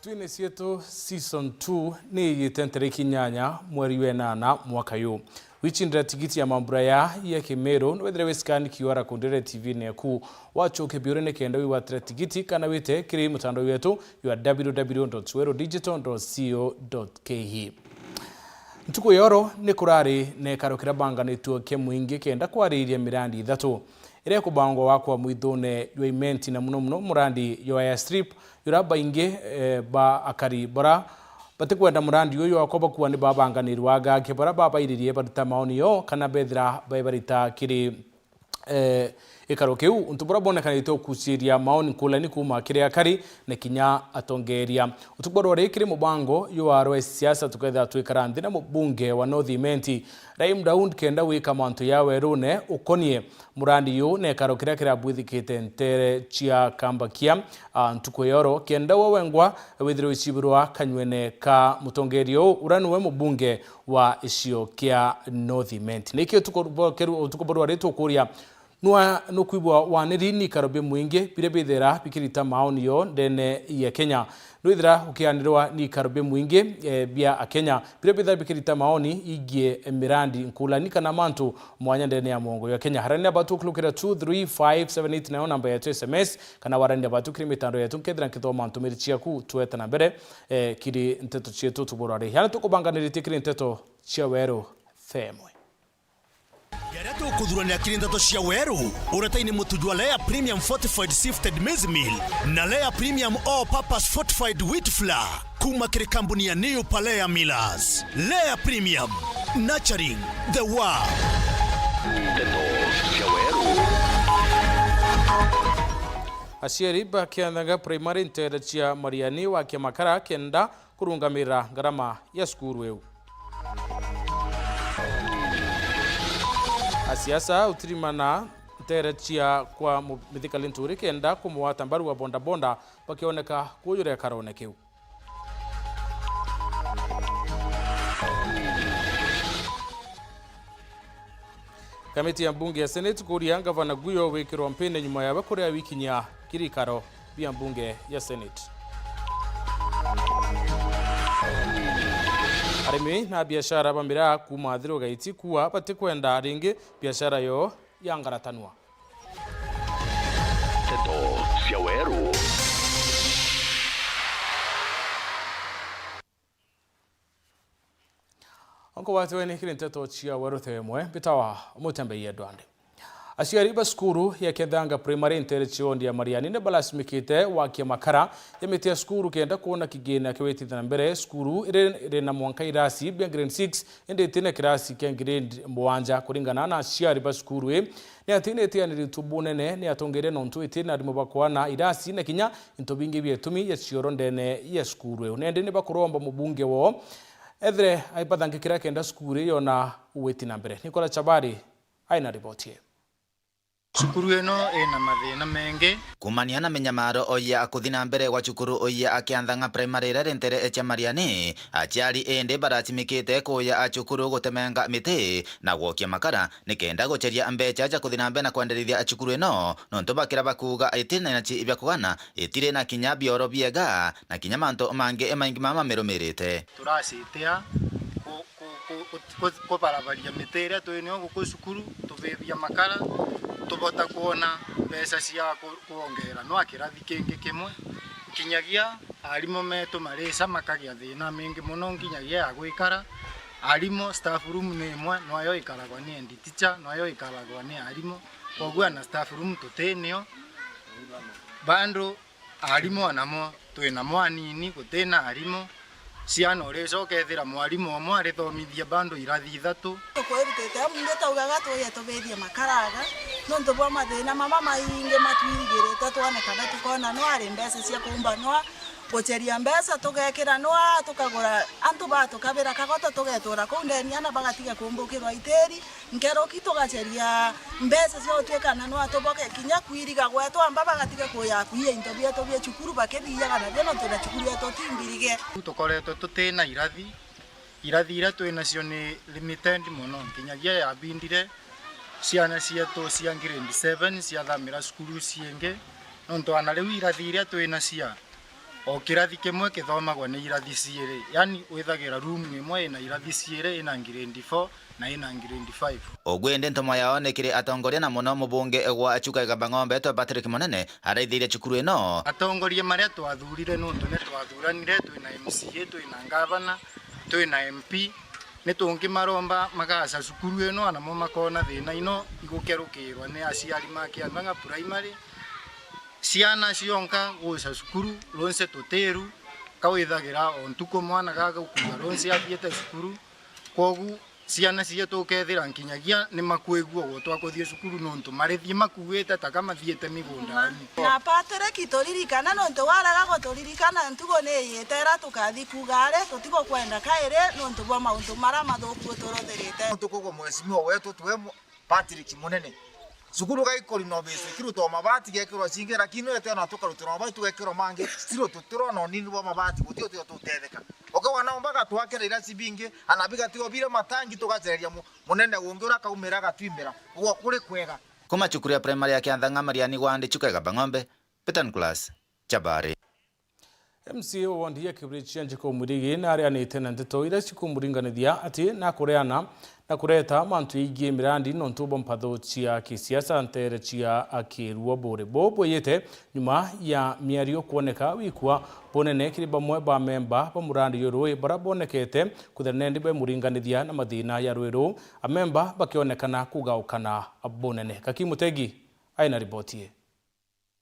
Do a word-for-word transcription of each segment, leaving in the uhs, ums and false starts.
Twine cietu season two ni iyite ntariki inyanya mweri wa enana mwaka uyu. Wichindira tigiti ya mambura ya ya Kimiru, nwethire wi scan QR code iria T V-ini yaku. Wachoke biure ni kenda wigwatira tigiti kana wite kiri mutandao wetu wa W W W dot weru digital dot co dot K E. Ntuku ya oro ni kurari na ikaro kiria banganitue kia mwingi kenda kwariria mirandi ithatu iria ikubangwa gwakwa mwithune jwa Imenti, na muno muno murandi jwa airstrip, jura baingi, eh, ba akari bara batikwenda murandi uyu jwakwa bakua ni babanganirwa gaki bara babairirie baruta maoni yo kana bethira bai barita kiri eh, ikaro kiu, untu buria bwonekanite ukuciria maoni nkulani kuuma kiri akari na kinya atongeria. Utuku bwa rwari kiri mubango jwa rwa siasa, tukethira twikara nthi na mubunge wa North Imenti, Rahim Daud, kenda wika mantu ya werune ukonie murandi yu na ikaro kiria kirabwithikite ntere cia Kambakia, a, ntuku ya oro, kenda we wengwa withirwe wicibirwa kanywene ka mutongeria uu uria niwe mubunge wa icio kia North Imenti. Niki utuku bwa keru-, utuku bwa rwari tukuria, nwa-, nukwigua waniri ni ikaro bia mwingi biria bithira bikirita maoni yo ndene ya Kenya? Nwithira ukianirwa ni ikaro bia mwingi, eh, bia Akenya biria bithira bikirita maoni igie mirandi nkulani kana mantu mwanya ndene ya muongo ya Kenya? Harania batu ukulukira two three five seven eight nayo namba yetu S M S, kana warania batu kiri mitandao yetu, nkethira nkithoma ntumiri ciaku. Twete na mbere, eh, kiri nteto cietu tuburari. Yani tukubanganiritie kiri nteto cia weru themwe. Yaria tukuthuranira kiri nteto cia weru, uretaini mutu jwa Lea Premium Fortified Sifted Maize Meal na Lea Premium All Purpose Fortified Wheat Flour kuma kiri kambuni ya New Palea Millers. Lea Premium, nurturing the world. Nteto cia weru. Aciari ba Kianthanga Primary ntere cia Mariani wa Kiamakara kenda kurungamira ngarama ya cukuru iu. Asiasa utirimana ntere cia kwa mu-, Mithika Linturi kenda kumugwata mbaru wa bodaboda bakioneka kuyuria karone kiu. Kamiti ya mbunge ya Senate kuria ngavana Guyo wikirwa mpine nyuma yawe kuria wikinyia kiri ikaro bia mbunge ya Senate. Arimi na biashara ba miraa kuuma Athiru Gaiti kuua batikwenda ringi biashara yo yangaratanua. Nteto cia weru. Onko watweni kiri nteto cia weru themwe, mbitawa Mutembei Edward. Aciari ba cukuru ya Kethanga Primary ntere ciondi ya Mariani ni balasimikite gwakia makara ya miti ya cukuru kenda kwona kigina kia gwitithia na mbere. Cukuru iri, iri na mwanka irasi bia grade six, indi itina kirasi kia grade mugwanja. Kuringana na aciari ba cukuru ii, ni ati ni itianiritwe bunene ni atongeria nontu itina arimu ba kwana irasi na kinya into bingi bia itumi ya cioro ndene ya cukuru iu. Nendi ni bakuromba mubunge woo ethire aibathangikira kenda cukuru ii yona ugwiti na mbere. Nicola Chabari aina riboti ii. Cukuru ino ina mathina mengi. Kumania na minyamaro oya kuthi na mbere gwa cukuru oya Akianthang'a Primary iria ri ntere cia Mariani, aciari indi barasimikite kuya a cukuru gutemenga miti na gwokia makara nikenda guceria mbeca cia kuthi na mbere na kwenderithia cukuru ino, nontu bakira bakuuga itiri na ci bia kugana, itiri na kinya bioro biega, na kinya mantu mangi maingi mama mamirumirite. Turacitia ku-, ku-, ku-, ku-, ku-, kubarabaria miti iria twi nio guku cukuru, tubithia makara, tubota kwona mbeca cia ku-, kwongera nwa kirathi kingi kimwe. Kinyagia arimu metu marica makagia thina mingi mono, nginyagia ya gwikara. Arimu, staff room ni imwe, nwayo ikaragwa ni head teacher, nwayo ikaragwa ni arimu. Koguo ana staff room tuti nio. Bado arimu onamo twinamo anini, gutina arimu. Ciana uricoka ethira mwarimu umwe arithomithia bado irathi ithatu. Tukwirutite amu ngi taugaga tuye tubithie makaraga nontu bwa mathina mama maingi matwirigirite, twone kana tukona nwa ari mbeca cia kumba nwa guceria mbeca tugekira nwa tukagura antu batukabira kagoto tugetura kuu ndeni ana bagatiga kumbukirwa itiri. Nkeroki tugaceria mbeca cia gutwika na no atuboke kinya kwiriga gwetu, amba bagatiga kuya kuia into bietu bia cukuru bakithiaga nabio, nontu na cukuru yetu ti mbirige. Tukoretwe tutina irathi, irathi iria twi nacio ni limited mono, nkinyagia yabindire ciana cietu cia grade seven ciathamira cukuru ciingi, nontu ana riu irathi iria twi nacio O kirathi kimwe kithomagwa ni irathi ciiri, yani withagira room imwe ina irathi ciiri, ina grade four na ina grade five. Ugu indi ntomo yao ni kiri atongoria na muno mubunge gwa Chuka Igamba Ng'ombe twa Patrick Munene araithirie cukuru ino. Atongoria maria twathurire, nontu ni twathuranire, twina M C A, twina ngavana, twina M P, ni tungimaromba magaca cukuru ino, anamo makona thina ino igukerukirwa ni aciari ma Kiang'ang'a Primary. Ciana cionka guca cukuru, runci tutiru, ka withagira o ntuku mwana gagukua runci athiite cukuru. Kwogu ciana cietu ukethira nkinyagia ni makwigua gwotwa kuthii cukuru, nontu marithii makuite ta ka mathiite migundani. Na Patrick, turirikana, nontu warega guturirikana, ntugu ni iyite iria tukathi kuuga ari, tutigukwenda kairi, nontu bwa mauntu maria mathuku uturuthirite. Nontu kugwa mheshimiwa wetu tuwe mu-, Patrick Munene. Cukuru gaikori no bese, kirutwa mabati gekirwa cingi, lakini wete ona tukarutirwa mabati tugekirwa mangi, still tutirona unini bwa mabati, guti utio tutetheka. Ukawa nao mbaga twakira irasi bingi, ana bigatigo bire matangi tugacereria mu-, munene ungi ura kaumira agatwimira. Uguo kuri kwega. Kuma cukuru ya primary ya Kianthang'a Mariani Gwandi Chuka Igamba Ng'ombe, Peter Nicholas, Chabari. M C A wa wondi ya Kibirichia Jacob Mwirigi naarianite na nteto iria cikumuringanithia ati nakureana na kureta mantu jaingi mirandi nontu bwa mpatho cia kisiasa ntere cia Akirua Buri. Buu bwijite nyuma ya miario kwoneka gwikua bunene kiri bamwe ba memba ba murandi juu rui baria bonekete kwithira nendi bemuringanithia na mathina ya rui ruu, amemba bakionekana kugaukana bunene. Kaki Mutegi aina riboti ii.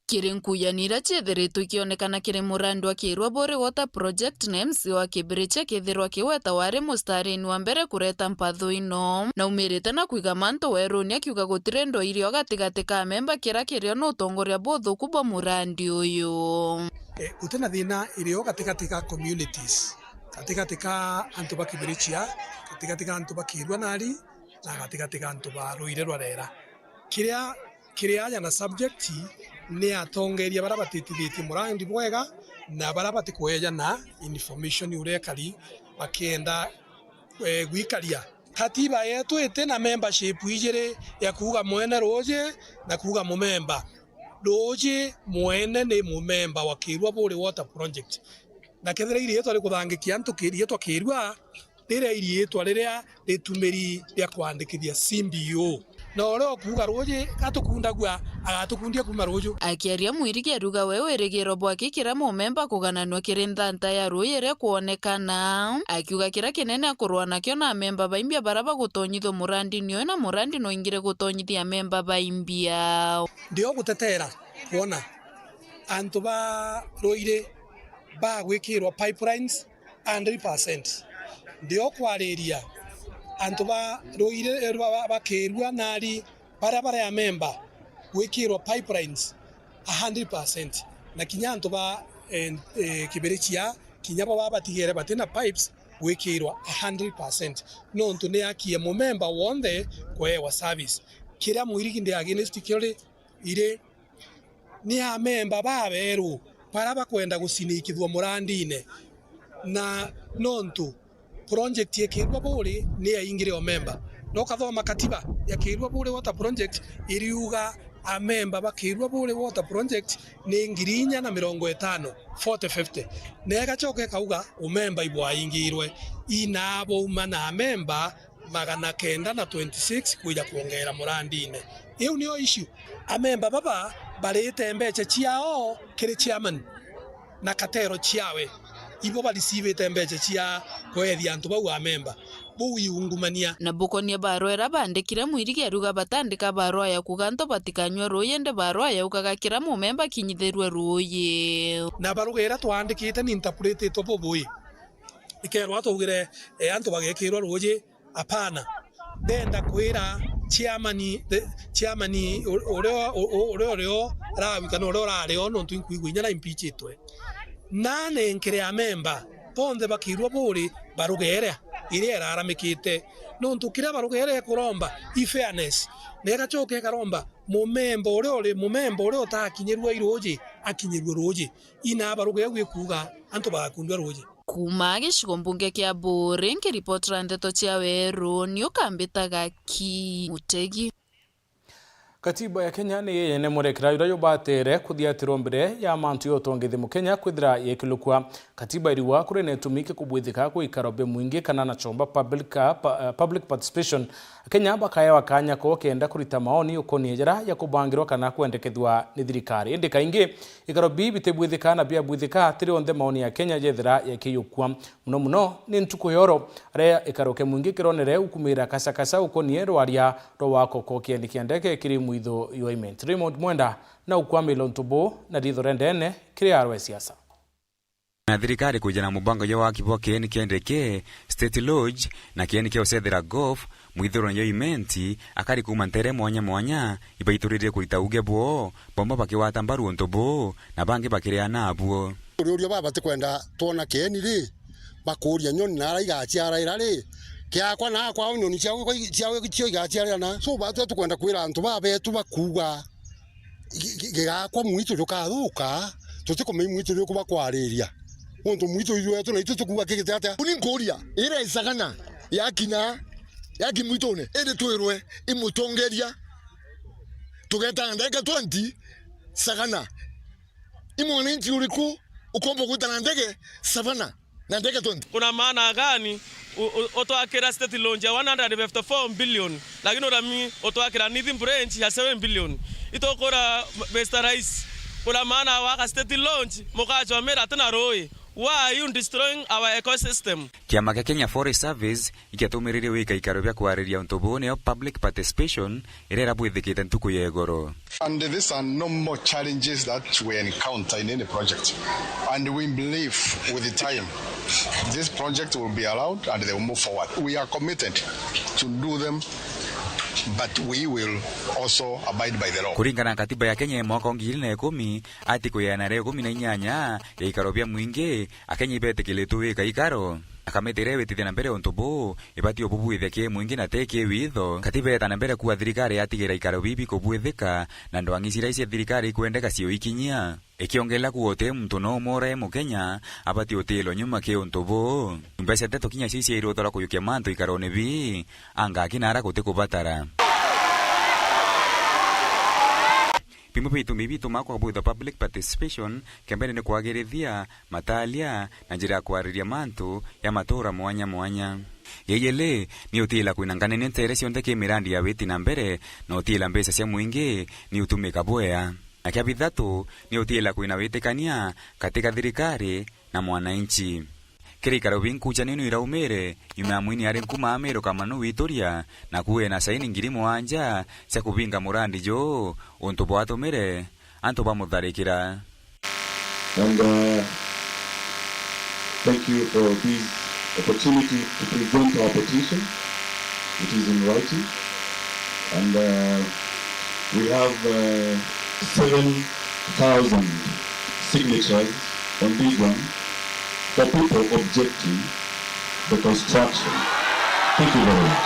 Kiri nkuyani iria ciithiritwe ikionekana kiri murandi wa Kirua Buri Water Project, na M C A wa Kibirichia akithirwa akiweta wari mustarini wa mbere kureta mpatho ino, na aumirite na kwiga mantu weruni akiuga gutiri ndoi irio gatigati ka memba kiria kirio ni utongoria buthuku bwa murandi uyu. Eh, guti na thina irio gatigati ka communities, gatigati ka antu ba Kibirichia, gatigati ka antu ba Kirua nari, na gatigati ka antu ba ruire rwa rera. Kiria kiri aja na subject ni atongeria baria batitithitie murandi bwega na baria batikweja na information uria ekari bakienda, eh, gwikaria. Katiba yetu iti na membership ijiri ya kuuga mwene ruuji na kuuga mumemba. Ruuji mwene ni mumemba wa Kirua Buri Water Project. Na kethira iriitwa rikuthangikia antu ki-, riitwa Kirua, riria iriitwa riria ritumiri ria kwandikithia C B O. Na uria ukuuga ruuji gatukundagua, agatukundia kuuma ruuju. Akiaria Mwirigi ariuga we wirigiro bwake kira mumemba kugananua kiri nthanta ya ruuji iria kwonekana, akiuga kiria kinene akurua nakio na amemba baimbia baria bagutonyithua murandini uyu, na murandi no ingire gutonyithia amemba baimbia. Ndio gutetera kwona antu ba ruuji bagwikirwa pipelines hundred percent. Ndio kwariria antu ba ruuji, eh, ba, ba, ba Kirua nari baria bari amemba gwikirwa pipelines a hundred percent. Na kinya antu ba, eh, eh, Kibirichia, kinya bo babatigere batina pipes gwikirwa a hundred percent. Nontu ni haki ya mumemba wonthe kuewa service. Kiria Mwirigi ndi against kio ri, iri ni amemba baberu baria bakwenda gucinikithua murandine, na nontu project ya Kirua Buri ni yaingire o memba. Na ukathoma katiba ya Kirua Buri Water Project iriuga amemba ba Kirua Buri Water Project ni ngiri inya na mirongo itano, forty fifty. Na igacoka ikauga umemba ibwaingirwe, inaa bauma na amemba magana kenda na twenty six kwija kwongeera murandine. Iu niyo issue. Amemba baba barite mbeca ciao kiri chairman na katero ciawe. Ibo barisivite mbeca cia kweethia antu bau amemba. Buu iungumania. Na bukonia barua iria baandikire, Mwirigi ariuga batandika barua ya kuuga antu batikanyue ruuji, indi barua yaugaga kira mumemba akinyithirue ruuji. Na baruga iria twaandikite ni interpretitwe bubui. Ikerwa twaugire, eh, antu bagekirwa ruuji, Apana. Ndenda kwira chairman, the chairman u-, uria u-, u-, uria urio rawi kana uria urari o, nontu inkwigua inya na impeachitwe. Na nenkere amemba bonthe ba Kirua Buri barugere iria iraramikite. Nontu kiria barugere ikuromba i fairness. Na igacoka ikaromba mumemba uria uri, mumemba uria utakinyirua i ruuji, akinyirue ruuji. Ina baruge gwikuuga antu bagakundua ruuji. Kuuma gicigo mbunge kia Buuri, nkiripotera ndeto cia Weru, ni ukambitaga Ki Mutegi. Katiba ya Kenya ni yene mwerekera juria jubatere kuthiatirwa mbere ya mantu ya utongithia Mukenya kwithira yekilukua. Katiba irigwa kuri na itumi kia kubwithika gwa ikaro bia mwingi kana na chomba public, uh, pa-, uh, public participation. Akenya bakaewa kanya ko kenda kurita maoni ukonie jaria ya kubangirwa kana kwendekethua ni thirikari. Indi kaingi, ikaro bii bitibwithika na biabwithika atiri onthe maoni ya Kenya jethira yakiyukua. Muno muno ni ntuku ya oro, aria ikaro kia mwingi kironere ukumira kasakasa ukonie rwaria rwa wako ko kieni kia ndege kiri mwitho jwa Imenti. Raymond Mwenda na ukwamila untu buu na ritho ria ndene kiri arwa e siasa. Na thirikari kwija na mubango jwa waki bwa kieni kia ndege, State Lodge, na kieni kia ucethera golf, mwithirone jwa Imenti, akari kuuma ntere mwanya mwanya ibaituririe kurita uge bwoo, bamwe bakigwata mbaru untu buu, na bangi bakiria nabuo. Uriuria baba tikwenda twona kieni ri, bakuuria nyoni nara igaciaraira ri, kiakwa na kwao nyoni ciao, ciao cio igaciarira na. So, batwe tukwenda kwira antu babetu bakuuga gi-, gi-, gigakwa mwitu jukathuka, tutikumenya mwitu juku bakwariria. Untu mwitu ijwetu na itu tukuuga kigite atia? Uni nkuuria, ira isagana yakinya, yaki mwitune, indi twirwe imutongeria, tugeta ndeke twenty sagana. I mwananchi uriku ukomba gwita na ndege Savana na ndege twenty? Kuna maana gani u-, u-, utwakira State Lodge ya one hundred fifty-four billion, lakini urami utwakira Nithi Bridge ya seven billion? Itukura, Mister Rais, kuna maana waka State Lodge mukacomera ati na rui? Why are you destroying our ecosystem? Kiama kia Kenya Forest Service ikiatumiririe wika ikaro bia kwariria untu buu, niyo public participation iria irabwithikite ntuku ya igoro. And these are normal challenges that we encounter in any project. And we believe with the time, this project will be allowed and they will move forward. We are committed to do them, but we will also abide by the law. Kuringana na katiba ya Kenya ya mwaka wa ngiri na ikumi, ati kuyana ria ikumi na inyanya ya ikaro bia mwingi, Akenya ibetikiritwe wika ikaro. Na kamiti iria iwitithia na mbere untu buu, ibati ububwithia ki mwingi na ti ki witho. Katiba ieta na mbere kuuga thirikari yatigira ikaro bibi kubwithika, na ndwang'i ciria cia thirikari ikwendeka ciuikinyia. Ikiongerera kuuga uti muntu no umwe ura e Mukenya abati utiilwa nyuma ki untu buu. Nyumba cia nteto kinya cio iciairwe uthora kuyukia mantu ikarone bii, anga aki naara guti kubatara. Bimwe bia itumi bitumaa kwabwithwa public participation, kia mbere ni kwagirithia mataria na njira ya kwariria mantu ya matuura mwanya mwanya. Ya ijiri ni utiila kwina nganene ntere cionthe ki mirandi ya witi na mbere, na utiila mbeca cia mwingi ni utumika bwea. Na kia bithatu ni utiila kwina witikania kati ka thirikari na mwananchi. Kiri ikaro binkuchanio ni iraumire nyuma ya mwini ari nkuma Amiru Kamanu wituria na kuena saini ngiri mwanja cia kubinga murandi juu, untu bwatumire antu bamutharikira. And, uh, thank you for this opportunity to present our petition. It is in writing. And, uh, we have, uh, seven thousand signatures on this one for people objecting the construction. Thank you very much.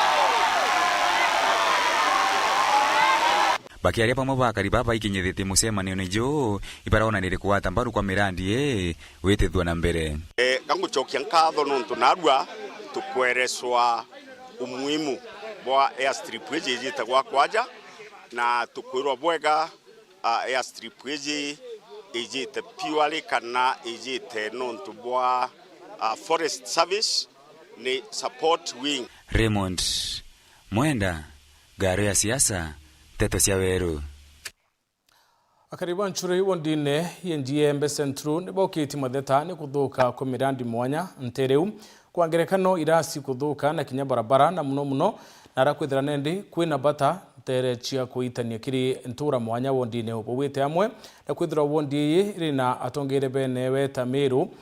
Bakiaria bamwe ba akari baba baikinyithitie mucemanione juu, ibaronanirie kugwata mbaru kwa mirandi ii witithua na mbere. E, gangucokia nkatho nontu narua tukwereswa umuhimu bwa airstrip iji ijite gwakwa aja, na tukwirwa bwega, a, airstrip iji ijite purely kana ijite nontu bwa, a, forest service, ni support wing. Raymond Mwenda, Ngaro ya Siasa, Nteto cia Weru. Akari ba ncuru iu wondine ya Njiembe Central ni baukitie matheta ni kuthuka kwa mirandi mwanya ntere iu. Kwa ngerekano, irasi kuthuka na kinya barabara, na muno muno nara kwithira nendi kwina bata ntere cia kuitania kiri ntura mwanya wondine iu. Bauite amwe na kwithirwa wondi ii iri na atongeria benewe ta Miru,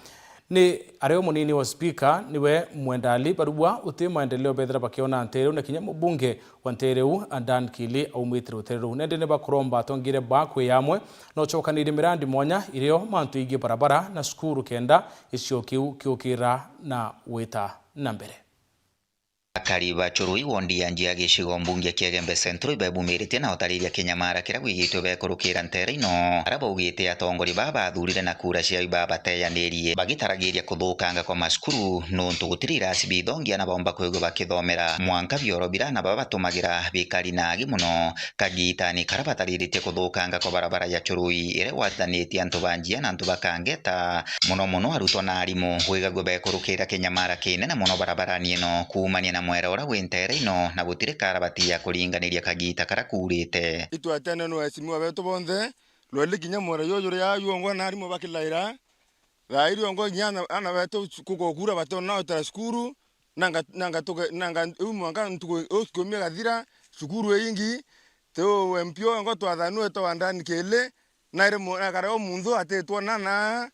ni ario munini wa spika niwe Mwenda Ali Barua uti maendeleo bethira bakiona ntere iu, na kinya mubunge wa ntere iu, Dan Kili, aumite rutere ruu. Nendi ni bakuromba atongeria baa kwi amwe na ucokanirie mirandi mwanya irio mantu ingi barabara na cukuru kenda gicigo kiu kiukira na gwita na mbere. Akari ba Churui wondi ya Njia gicigo mbunge kia Igembe Central ibebumirite na utariria kinyamara kiria gwigitwe bekurukira nteere ino, aria baugite atongoria baa bathurire na kura ciao ibabateyanirie, bagitaragiria kuthukanga kwa macukuru nuntu gutiri irasi bithongia na baumba kwigua bakithomera, mwanka bioro bira na baba batumagira bikari na agi mono. Kagitani karia batariritie kuthukanga kwa barabara ya Churui iria igwatithanitie antu ba Njia na antu ba Kangeta, mono mono arutwa na arimu, gwigagua bekurukira kinyamara kinene mono barabarani ino kuumania na mwera uria wi nteere ino, na gutiri karabati ya kuringaniria kagita karia kuurite. Itwetene na mheshimiwa betu bonthe, rweli kinya mwera juju juria juongwa na arimu bakilaira, thaa iri ongwa kinya ana, ana betu gukokura batona gutara cukuru, nanga, nanga tuge, nanga riu mwanka ntuku, uu ciumia igathira, cukuru iingi, ti uu M P ongwa twathanue twa ndani kili, na iri mu-, na kare umunthu atitwona na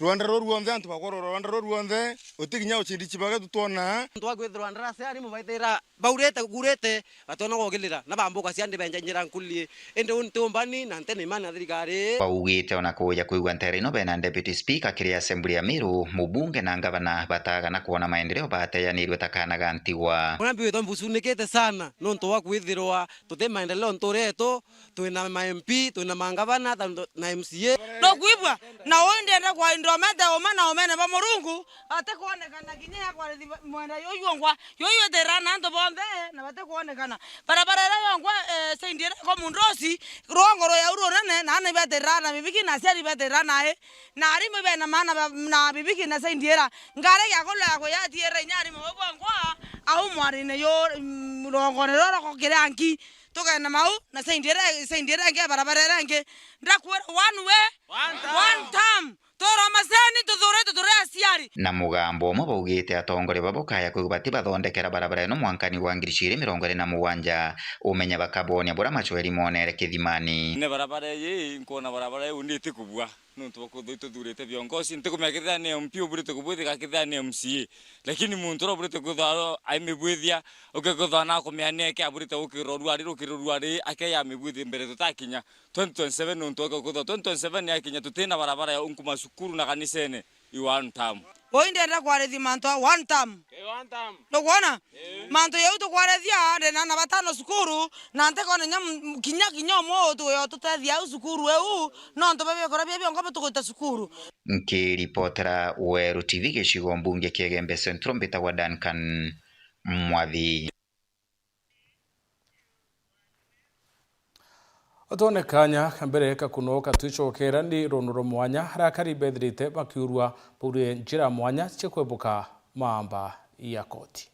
rwanda ruu rwonthe, antu bakworwa rwanda ruu rwonthe, uti kinya ucindi cibage tutwona. Antu bakwithirwa ndarasi arimu baithira baurite, kurite, batona gwokilira, na bambuka cia ndi benja njira nkulie. Indi uu nti umbani na nti na imani na thirikari. Baugite ona kuuja kwigua nteere ino bena Deputy Speaker kiri Assembly ya Meru, mubunge na ngavana batagana kwona maendeleo bateyanirwe ta kaana ga ntigwa. Ona mbiwitwa mbucunikite sana nontu bwa kwithirwa tuti maendeleo ntuure yetu, twina ma M P, twina mangavana, ta, na M C A. Nukwigua? Na uu ndienda kwa ndomete uma na umene bwa Murungu, atikwonekana kinya ya kwarithi mwena juju ongwa, juju itira na antu bonthe, na batikwonekana. Barabara iria yongwa, eh, saindi iria iko Mundosi, rwongo rwa yau runene, na ana ibetirira na bibiki, na aciari ibetirira nai, na arimu bena maana ba, na bibiki na saindi iria. Ngari ya kula ya kuyatiira inya arimu bau bongwa, au mwarine yu, mm, rwongone ruru rwa kiria nki, tugenda mau, na saindi iria, saindi iria ingi ya barabara iria ingi. Ndakwira, one way, one term. One term. Turi o maceni, tuthuritwe turi aciari. Na mugambo umwe baugite atongoria baba ukaya kwigua batibathondekera barabara ino mwankani wa ngiri ciiri mirongo iri na mugwanja, umenya bakabonia buria macweri monere kithimani. Ni barabara ii, nkwona barabara iu ni itikubua, nontu bwa kwithirwa ituthurite viongozi, ntikumenya kethira ni M P uburite kubwithika, kethira ni M C A. Lakini muntu uria uburite kwithirwa aimibwithia, ukethirwa na kumenya ni eke aburite gukirwa ruari, rukirwa ruari, ake yamibwithia mbere tutakinya. Twenty twenty-seven nontu eke kwithirwa twenty twenty-seven yakinya tutina barabara ya unkuma cukuru na kanisene i one term. Ui ndienda kwarithia mantu a one term. Ii, one term. Nukwona? Ii. Mantu jau tukwarithia, ndina ana batano cukuru, na ntikona nya m-, kinya, kinya umwe utuyo tutethia au cukuru eu, nontu bia biakura bia biongo bitugwita cukuru. Nkiripotera Weru T V gicigo mbunge kia Igembe Central, mbitagwa Duncan Mwathi. Utone kanya mbere kakuno katwicokera ni rundu rwa mwanya, aria akari bethirite bakiurua baurie njira mwanya cia kwebuka maamba ya koti.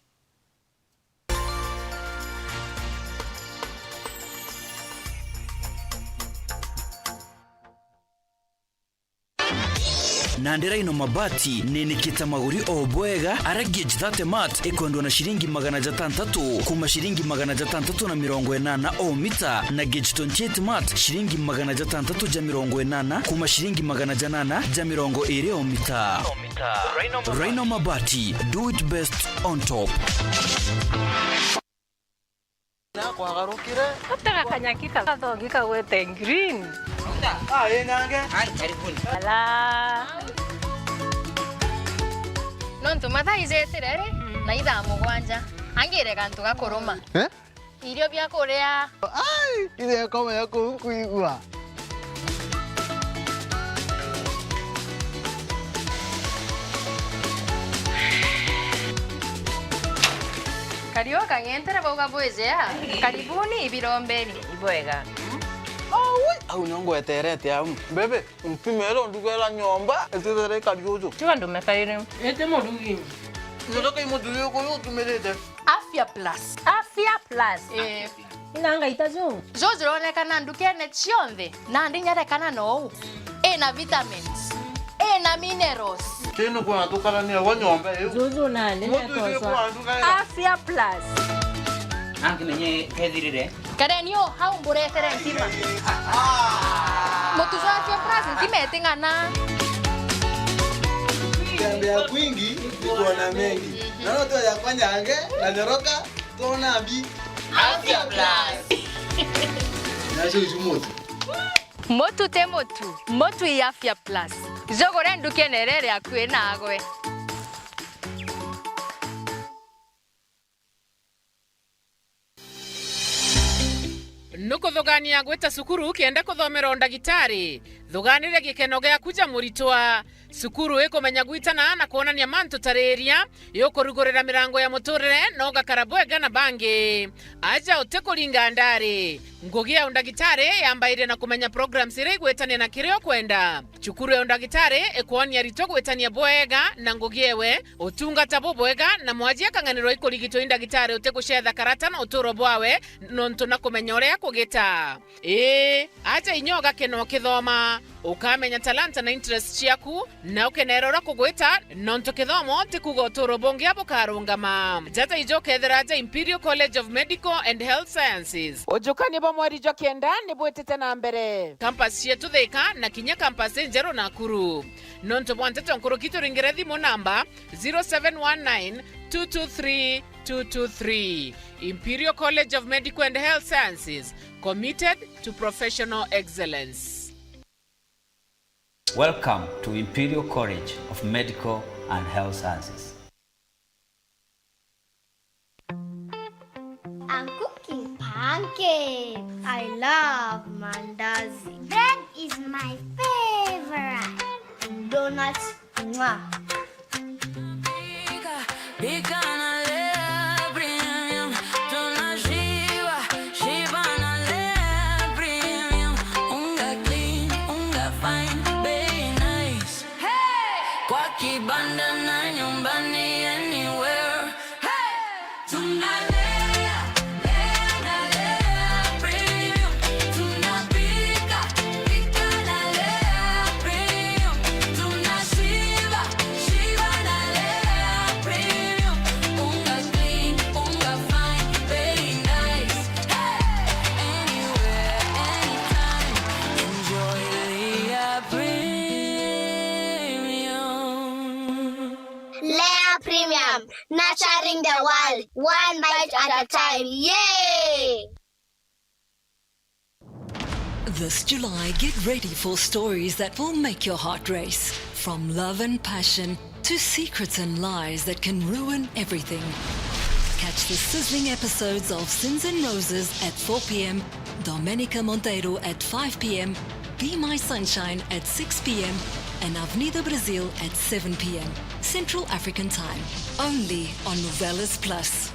Nandi Rhino Mabati ninikite maguri o bwega, aria gauge thirty mat ikwendwa na ciringi magana jatantatu kuma ciringi magana jatantatu na mirongo inana o mita, na gauge twenty-eight mat ciringi magana jatantatu ja mirongo inana kuma ciringi magana janana ja mirongo iri o mita. Rhino Mabati, do it best on top. Nakwagarukire. Atega kanyaki kathongi kagwete green. Ah, ii nyange. Ai, karibuni. Ala. Nontu mathaa ijetire ri, na ithaa mugwanja. Angire gantu ga kuruma. Eh? Irio bia kuria. Ai, ithe komenya kuu nkwigua. Kariu kang'entere bauga bwijea. Karibuni ibirombeni. Ibwega. Aui, au nio ngweterete au. Mbebe, mpimere ndugera nyomba, itwithere ikari uju. Tiga ndume kairi. Ete murugi. Nyotoka imuthuri uyu utumirite. Afya Plus. Afya Plus. Eh. Ina ngaita ju. Ju jironekana ndukene cionthe, na ndinyerekana nou. Ina vitamins. Ina minerals. Tino kwa tukarania wa nyomba iu. Juju nandi. Mutu icio kwa nduga. Afya Plus. Angimenye kethirire. Kareni o hau mburetere ntima. Mutu jwa Afya Plus ntima iting'ana. Tembea kwingi, kuona mengi. Na no tu ya kwanyange, na nyoroka, tuona mbi. Afya Plus. Na cio icu mutu. Mutu ti mutu, mutu i Afya Plus. Jugure ndukene iria iri akui nagwe. Nukuthugania gwita cukuru kenda kuthomera undagitari? Thuganire gikeno giaku ja muritwa. Cukuru ikumenya gwitana na kwonania mantu ta riria, yukurugurira mirango ya muturire na ugakara bwega na bangi. Aja utikuringa ndari. Ngugi ya undagitari yambairie na kumenya programs iria igwitania na kiria ukwenda. Cukuru ya undagitari ikwonia aritwa gwitania bwega na ngugi ewe, utungata bubwega, na mwaji akang'anirwa ikurigitwa i ndagitari utigucetha karata na uturo bwawe, nontu na kumenya uria akugita. Ii, aja inya ugakena ukithoma, ukamenya talanta na interest ciaku, na ukenera uria kugwita, nontu kithomo ti kuuga uturo bungi bukarungama. Jata ijo ukethira aja Imperial College of Medical and Health Sciences. Ujukania bwa mweri jwa kenda ni bwitite na mbere. Campus cietu Thika na kinya campus injeru Nakuru. Nontu bwa nteto nkuruki, turingire thimu namba zero seven one nine two two three two two three. Imperial College of Medical and Health Sciences, committed to professional excellence. Welcome to Imperial College of Medical and Health Sciences. I'm cooking pancakes. I love mandazi. Bread is my favorite. Donuts. Mwah. Pika na Lea Premium, tunashiba, shiba na Lea Premium. Unga clean, unga fine, bei nice. Hey! Kwa kibanda na nyumbani, anywhere. Hey! Tunalea, lea na Lea Premium. Tunapika, pika na Lea Premium. Tunashiba, shiba na Lea Premium. Unga clean, unga fine, bei nice. Hey! Anywhere, anytime. Enjoy Lea Premium. Lea Premium, nurturing the world, one bite at a time. Yay! This July, get ready for stories that will make your heart race. From love and passion to secrets and lies that can ruin everything. Catch the sizzling episodes of Sins and Roses at four p.m., Domenica Monteiro at five p.m., Be My Sunshine at six p.m., and Avenida Brasil at seven p.m. Central African Time, only on Novelas Plus.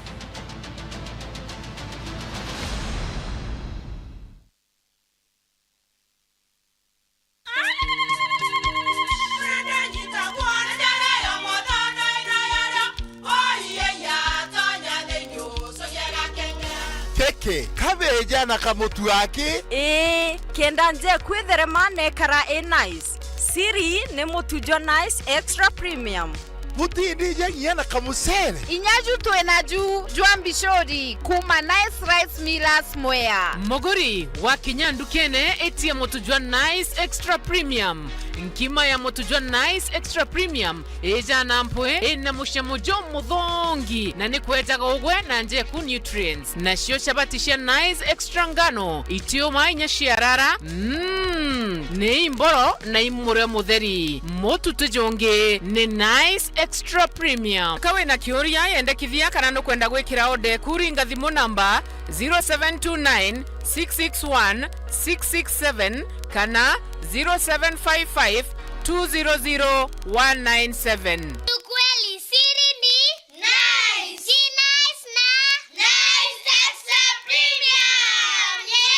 Keke, kabeja na kamutu aki. Ii, kenda nje kwitherema nekara i nice. Siri ni mutu jwa Nice Extra Premium. Butindija nginya na kamucere. Inya ju twi naju jwa mbicuri kuuma Nice Rice Millers Mwea. Muguri, wakinya ndukene, itia mutu jwa Nice Extra Premium. Nkima ya mutu jwa Nice Extra Premium ija na mpwi, ina mucamo jumuthongi, na ni kwejaga ugwe na njeku nutrients. Nacio chabati cia Nice Extra Ngano itiuma inya ciarara. Mm, ni imboro na imure mutheri. Mutu ti jungi, ni Nice Extra Premium. Ka wina kiuria, yendekithia kana nukwenda gwikira order eku, ringa thimu namba zero seven two nine six six one six six seven kana zero seven five five two zero zero one nine seven. Ukweli siri ni Nice. Ji Nice na Nice Extra Premium. Yay!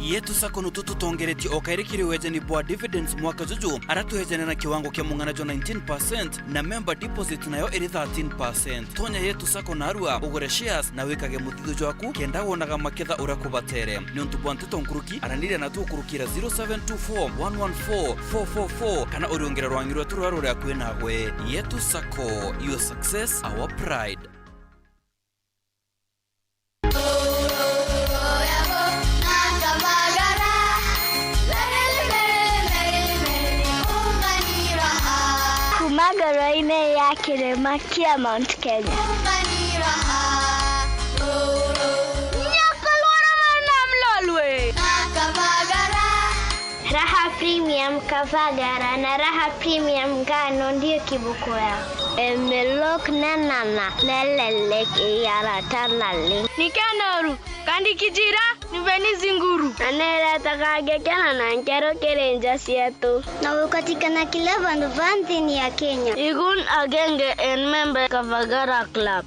Yetu Sacco nutu tutongeretie o kairi kiri wejani bwa dividends mwaka juju, ara twejane na kiwango kia mung'ana jwa nineteen percent na member deposit nayo iri thirteen percent. Tonya Yetu Sacco narua, ugure shares na wikage muthithu jwaku kenda wonaga maketha uria kubatere. Niuntu bwa nteto nkuruki, araniria natu ukurukira zero seven two four one one four four four four kana uriungire rwangi rwetu ruria ruri akui nawe. Yetu Sacco, your success, our pride. Kuma ngoro-inĩ ya kĩrĩma kĩa Mount Kenya. Nyoka lora mwana mlolwe. Raha Premium Kavagara na Raha Premium Ngano ndio kiboko yao. Emelok nenana nelelek iyarata naleng. Nikanooru, kandi kijira nibeni zinguru. Na neeretaga ngekena na nkero kiri nja cieetu. Na gukatikana kila vandu va nthini ya Kenya. Igun agenge en member Kavagara Club.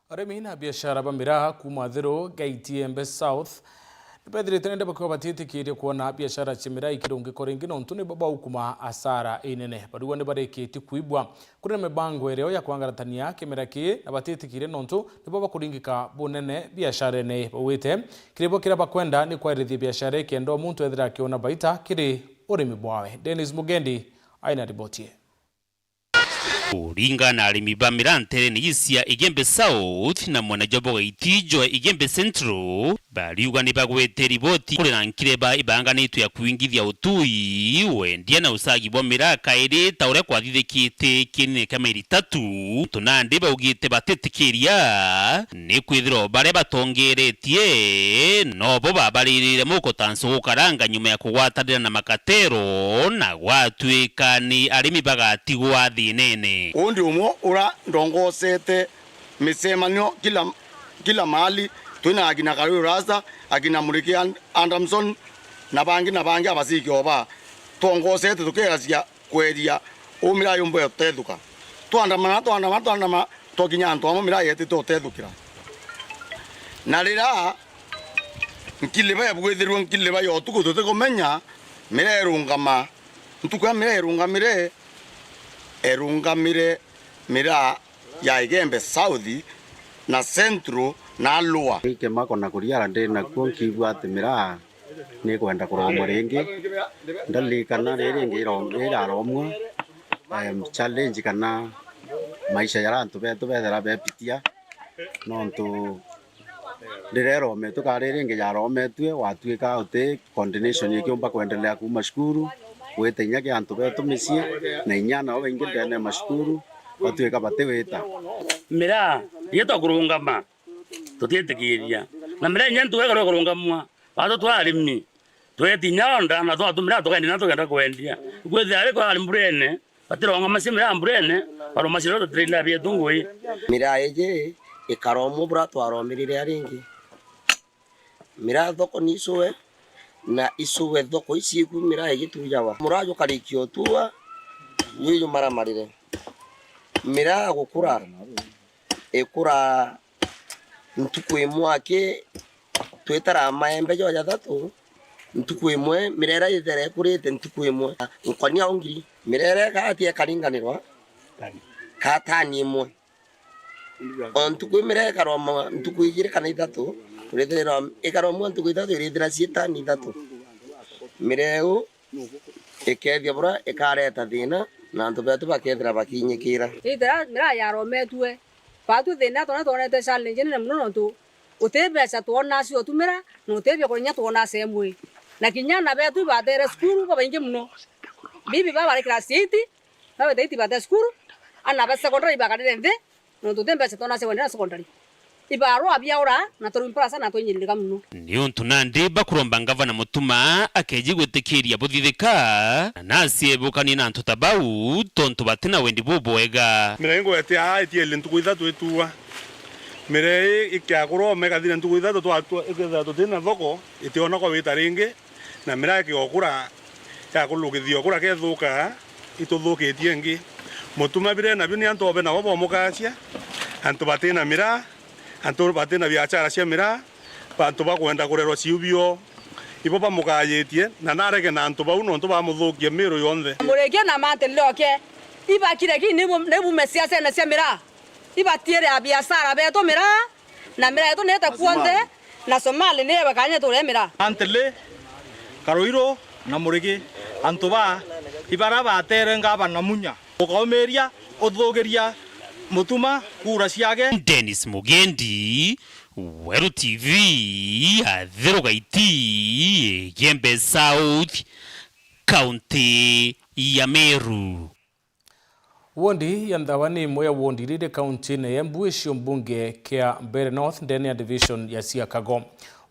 Arimi na biashara ba miraa kuuma Thiru Gate Igembe South nibethirite nende bakiuga batitikirie kwona biashara cia miraa ikirungikwa ringi nontu nibo baukuma asara inene. Bariuga nibarikitie kwibwa kuri na mibango irio ya kwangaratania kimera kii na batitikirie nontu nibo bakuringika bunene biasharene. Baugite kiribo kiria bakwenda ni kwarithia biashara ikenda o muntu ethira akiona baita kiri urimi bwawe. Dennis Mugendi aina riboti ii. Kuringana na arimi ba miraa nterene ii cia Igembe South na mwena jwa Bogaiti jwa Igembe Central, bariuga ni bagwete riboti kuri na nkireba ibanganitwe ya kwingithia utui, wendia na ucagi bwa miraa kairi ta uria kwathithikite kienine kia mairi tatu. Antu nandi baugite batitikiria ni kwithirwa baria batongeretie nobo babaririre muko ta nsogo karanga nyuma ya kugwatanira na makatero, na gwatuika ni arimi bagatigwa thinene. Uu ndi umwe ura ndongosete micemanio kila, kila mahali, twina akina Karuri Rasta, akina Muriki An-, Adamson, na bangi na bangi abaciki oba. Twongosete tukeracia kweria uu miraa yumba utethuka. Twandamana, twandamana, twandamana, twakinya antu amwe miraa yetite utethukira. Na riria nkiliba ebwithirwe nkiliba ya utuku tutikumenya, miraa irungama. Ntuku ya miraa irungamire, erungamire miraa ya Igembe South na Central na Lower. Ni kimako na kuriara ndi nakuo, nkiigua ati miraa ni kwenda kuromwa ringi. Ndaririkana riri ringi iro-, iraromwa, em, challenge kana maisha jaria antu betu bethira bepitia, nontu riria irometue kana riri ringi jarometue, gwatuika uti coordination ikiumba kwendelea kuuma cukuru, gwita inya kia antu betu micii, na inya nao baingi ndene ya macukuru, gwatuika batiwita. Miraa, riria twakurungama, tutiitikiria. Na miraa inya ntuga ikarwa kurungamua, baatho twa arimi, tweti inya onda, na twatumira tukaendia na tukenda kwendia. Kwithira ari kwa ari mburene, batirongama cia miraa mburene, baroma cia tutirenda bietu ngui. Miraa iji ikaromwa bura twaromirire aringi. Miraa thoko ni icue, na icue thoko ici iku miraa igitujawa. Muraa jukarikia utua, juju maramarire. Miraa gukura, ikura ntuku imwe aki twitara maembe jo jathatu, ntuku imwe mirera ithere ikurite ntuku imwe. Nkonia ungiri, mirera ikati ikaringanirwa ka tani imwe. O ntuku imwe ikaromwa ntuku igiri kana ithatu, irithirwa ikaromwa ntuku ithatu, irithira cii tani ithatu. Mireu ikethia bura ikareta thina, na antu betu bakethira bakinyikira. Ithira miraa yarometue, baatwi thina twona twonete challenge nene mono, nontu uti mbeca twonaa cia utumira, na uti biakuria inya twonaa cia imwe. Na kinya ana betu ibatere cukuru babaingi mono. Bibi baba bari class eight, babete eight bate cukuru, ana ba secondary ibakarire nthi, nontu uti mbeca twonaa cia kwendera secondary. Ibarua biaura, na turi mpurasa na twinyirika mono. Niuntu nandi bakuromba ngavana Mutuma akeji gwitikiria buthithika, na naciebukanie na antu ta bau, tontu batina wendi bubwega. Miraa ingwete aa itiele ntuku ithatu ituua. Miraa ii ikiakuroma ikathira ntuku ithatu twatua, ikethira tutina thoko, itiona kwa wita ringi. Na miraa ikigokura, yakulukithia ukura kethuka, ituthukitie ingi. Mutuma biria nabio ni antu obe nabo bomukacia, antu batina miraa, antu batina biachara cia miraa, antu bakwenda kurerwa ciu bio, ibo bamukayitie, na narege na antu bau nontu bamuthukia miru yonthe. Murikia na mantelile oke, ibakire ki nibu-, nibume siasene cia miraa. Ibatiire abiashara betu miraa, na miraa yetu niite kuonthe, na Somali niye bakanye turie miraa. Antili, Karuiru na Murigi, antu ba ibara batere ngavana Munya. Ukaumiria uthugiria Mutuma kura ciake. Dennis Mugendi, Weru T V, Athiru Gaiti, Igembe South, County ya Meru. Wondi ya Nthawa ni imwe ya wondi iria iri kaunti-ini ya Embu, icio mbunge kia Mbeere North, ndene ya division ya Siakago.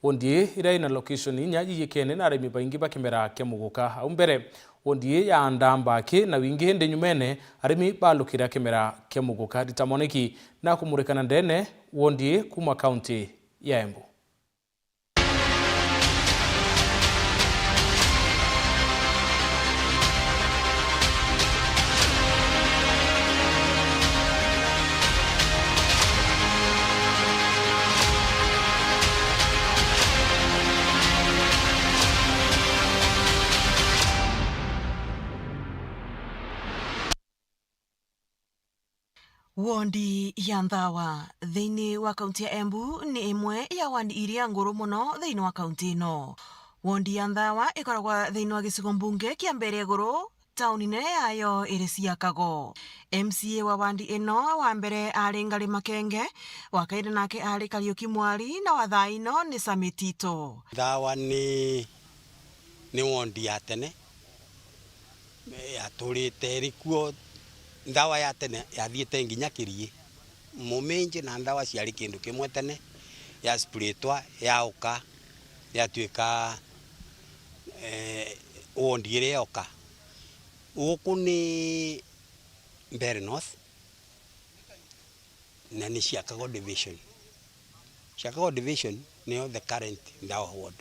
Wondi ii iria ina location inya yiyikene na arimi baingi ba kimera kia muguka. Au mbere, wondi ii yaandaa mbaki na wingi, indi nyumene, arimi baalukira kimera kia muguka. Rita Mwaniki na kumurika na ndene wondi ii kuuma kaunti ya Embu. Wondi ya Nthawa thiini wa kaunti ya Embu ni imwe ya wondi iria nguru mono thiini wa kaunti ino. Wondi ya Nthawa ikoragwa thiini wa gicigo mbunge kia Mbeere Iguru, tauni nene yayo iri Siakago. M C A wa wondi ino wa mbere ari Ngari Makenge, wa kairi nake ari Kariuki Mwari, na wa thaa ino ni Sami Tito. Nthawa ni, ni wondi ya tene, yaturite iri kuo. Nthawa ya tene yathiite nginya Kirii. Muminji na Nthawa ciari kindu kimwe tene, ya splitwa, yauka, yatuika, eh, wondi iri yoka. Guku ni Mbeere North, na ni Siakago Division. Siakago Division niyo the current Nthawa ward.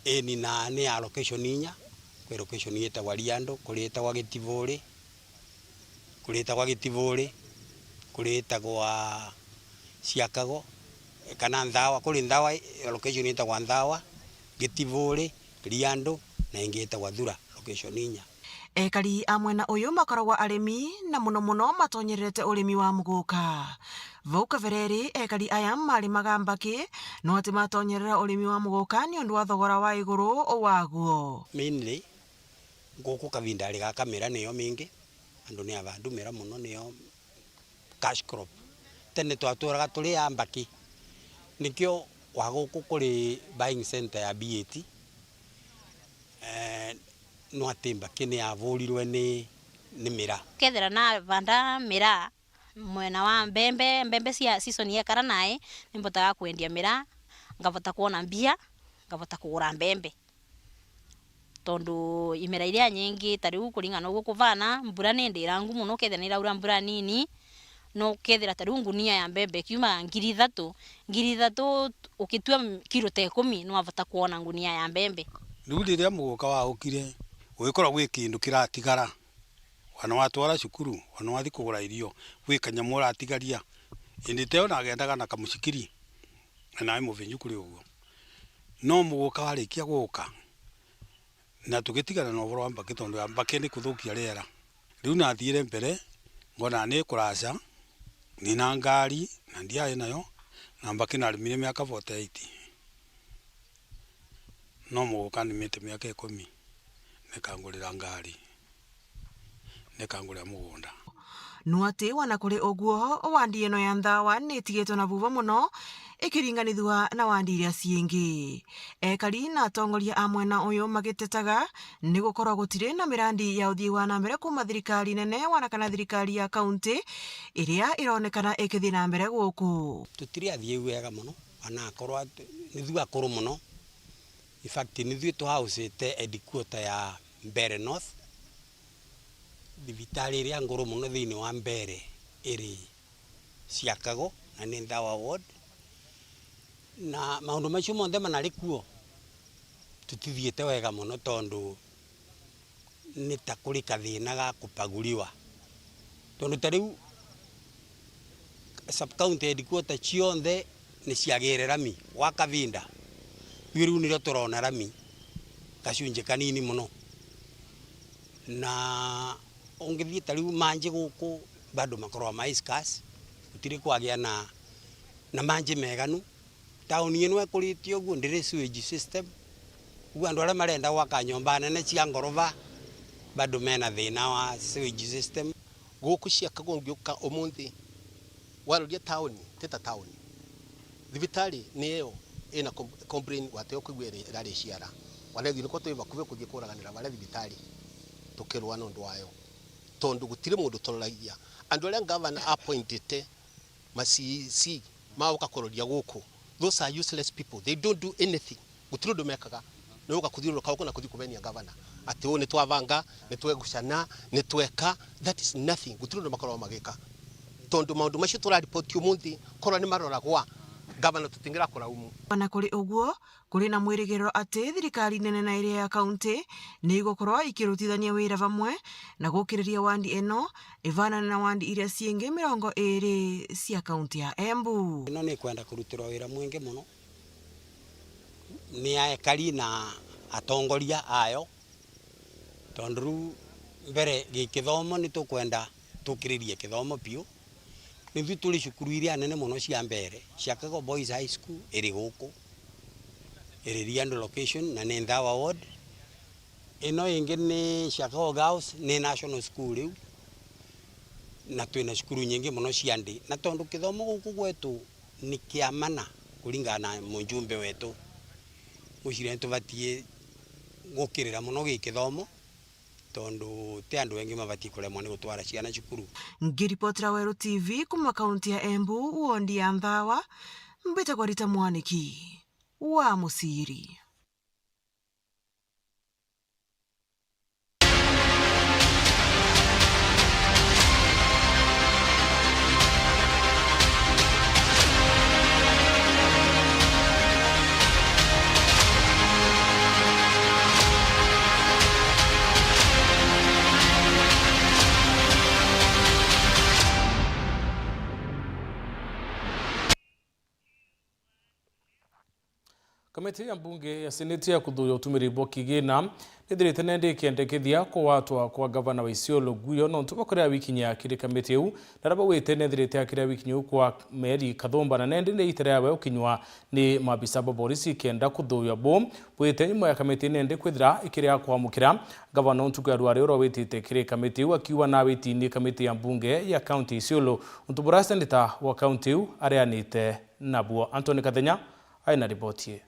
Ini na ni ya location inya, kwi location itagwa Riandu, kuri itagwa Gitivuri, kuri itagwa Gitivuri, kuri itagwa Siakago, kana Nthawa, kuri Nthawa, location itagwa Nthawa, Gitivuri, Riandu, na ingi itagwa Thura, location inya. Ekari a mwena uyu makoragwa arimi, na mono mono matonyererete urimi wa muguka. Vau kabere ri, ekari aya marimaga mbaki, no ati matonyerera urimi wa muguka niundu wa thogora wa iguru waguo. Mainly, guku kavinda ri gaka mira niyo mingi, andu ni avandu mira mono, niyo cash crop. Tene twaturaga turi a mbaki. Nikio kwa guku kuri buying center ya B A T, eh, no ati mbaki ni yavurirwe ni, ni mira. Kethira navanda mira mwena wa mbembe, mbembe cia season yekara nai, nimbotaga kwendia mira, ngavota kwona mbia, ngavota kugura mbembe. Tondu imera iria nyingi, ta riu kuringana na uguo kuvana, mbura ni ndirangu mono, ukethira ni iraura mbura nini, no ukethira ta riu ngunia ya mbembe ikiuma ngiri ithatu, ngiri ithatu ukitua kilo ta ikumi, nwavota kwona ngunia ya mbembe. Riu riria muguka waukire, gugikorwa gwi kindu kiratigara, wana watwara cukuru, wana wathi kugura irio, gwi kanyamu uratigaria. Indi teo nagendaga na kamucikiri, na nawe muvinyu kuri uguo. No muguka warikia guka, na tugitigana na uvoro wa mbaki, tondu ya mbaki ni kuthukia riera. Riu nathiire mbere, ngona ni kuraca, nina ngari, na ndiari nayo, na mbaki narimire miaka forty-eight. No muguka ndimite miaka ikumi, nikangurira ngari, nikangurira mugunda. No ati wana kuri uguo, wandi ino ya Nthawa ni itigitwe na vuva mono ikiringanithua na wandi iria ciingi. Ekari na atongoria a mwena uyu magitetaga ni gukorwa gutiri na mirandi ya uthii wa na mbere kuuma thirikari nene wana kana thirikari ya kaunti iria ironekana ikithii na mbere guku. Tutiri athii wega mono, anakorwa ati nithui akuru mono. In fact, nithui tuhausite headquarter ya Mbeere North. Thibitari iria nguru mono thiini wa Mbeere iri Siakago, na ni Nthawa ward. Na maundu macio monthe manari kuo, tutithiite wega mono, tondu ni ta kuri kathina ga kupaguliwa. Tondu ta riu sub county headquarter cionthe ni ciagire rami gwa kavinda. Ithui riu nirio turona rami gacunji kanini mono. Na ungithii ta riu manji guku bado makoragwa mai scarce, gutiri kwagia na, na manji meganu. Tauni ino ikuritie uguo, ndiri sewage system. Uguo andu aria marenda gwaka nyomba nene cia ngoroba, bado mena thina wa sewage system. Guku Siakago ungiuka umunthi, waroria tauni, ti ta tauni. Thibitari niyo ina com-, complain, wateo kwigua iri-, irariciara. Wana ithui nikwo twi vakuvi kuthii kuraganira varia thibitari, tukirua nondu wayo. Tondu gutiri mundu tororagia. Andu aria ngavana appointite, ma C E C, maguka kuroria guku, those are useless people. They don't do anything. Gutiri undu mekaga. Ni guka kuthiururuka guku na kuthi kumenia ngavana ati uu ni twabanga, ni twegucana, ni tweka. That is nothing. Gutiri undu makoragwa magika. Tondu maundu macio turaripoti umunthi, korwa ni maroragwa, ngavana tutingira kuraumu. Ona kuri uguo, kuri na mwirigiriro ati thirikari nene na iria ya kaunti ni igukorwa ikirutithania wira vamwe na gukiriria wandi ino ivanane na wandi iria ciingi mirongo iiri cia kaunti ya Embu. Ino ni ikwenda kurutirwa wira mwingi mono ni aekari na atongoria ayo, tondu riu mbere gi kithomo ni tukwenda tukiririe kithomo piu. Nithui turi cukuru iria nene mono cia mbere, Shakago Boys High School iri guku, iri Riandu location na ni Nthawa ward. Ino ingi ni Shakago Girls, ni national school riu, na twina cukuru nyingi mono cia ndi. Na tondu kithomo guku gwetu ni kia mana kuringana na mujumbe wetu, ngwiciria ni tubatie gukirira mono gi kithomo, tondu ti andu engi mabatie kuremwa ni gutwara ciana cukuru. Ngiripotera Weru T V kuma kaunti ya Embu, wondi ya Nthawa, mbitagwa Rita Mwaniki wa Muciri. Kamiti ya mbunge ya seneti ya kuthuya utumiri bwa kigina nithirite nende ikiendekethia kugwatwa kwa gavana wa Isiolo guyo nontu bwa kuria wikinyia kiri kamiti iu, na aria baugite nethirite akiria wikinyia iu kwa Mary Kathumba, na nende ni ita riawe ukinywa ni maabisa ba borisi kenda kuthuya bu bwite nyuma ya kamiti nende kwithira ikiria kwamukira gavana ntuku ya rwari uria witite kiri kamiti iu, akiuga nawitini kamiti ya mbunge ya kaunti Isiolo untu buria seneta wa kaunti iu areanite nabuo. Anthony Kathenya aina riboti ii.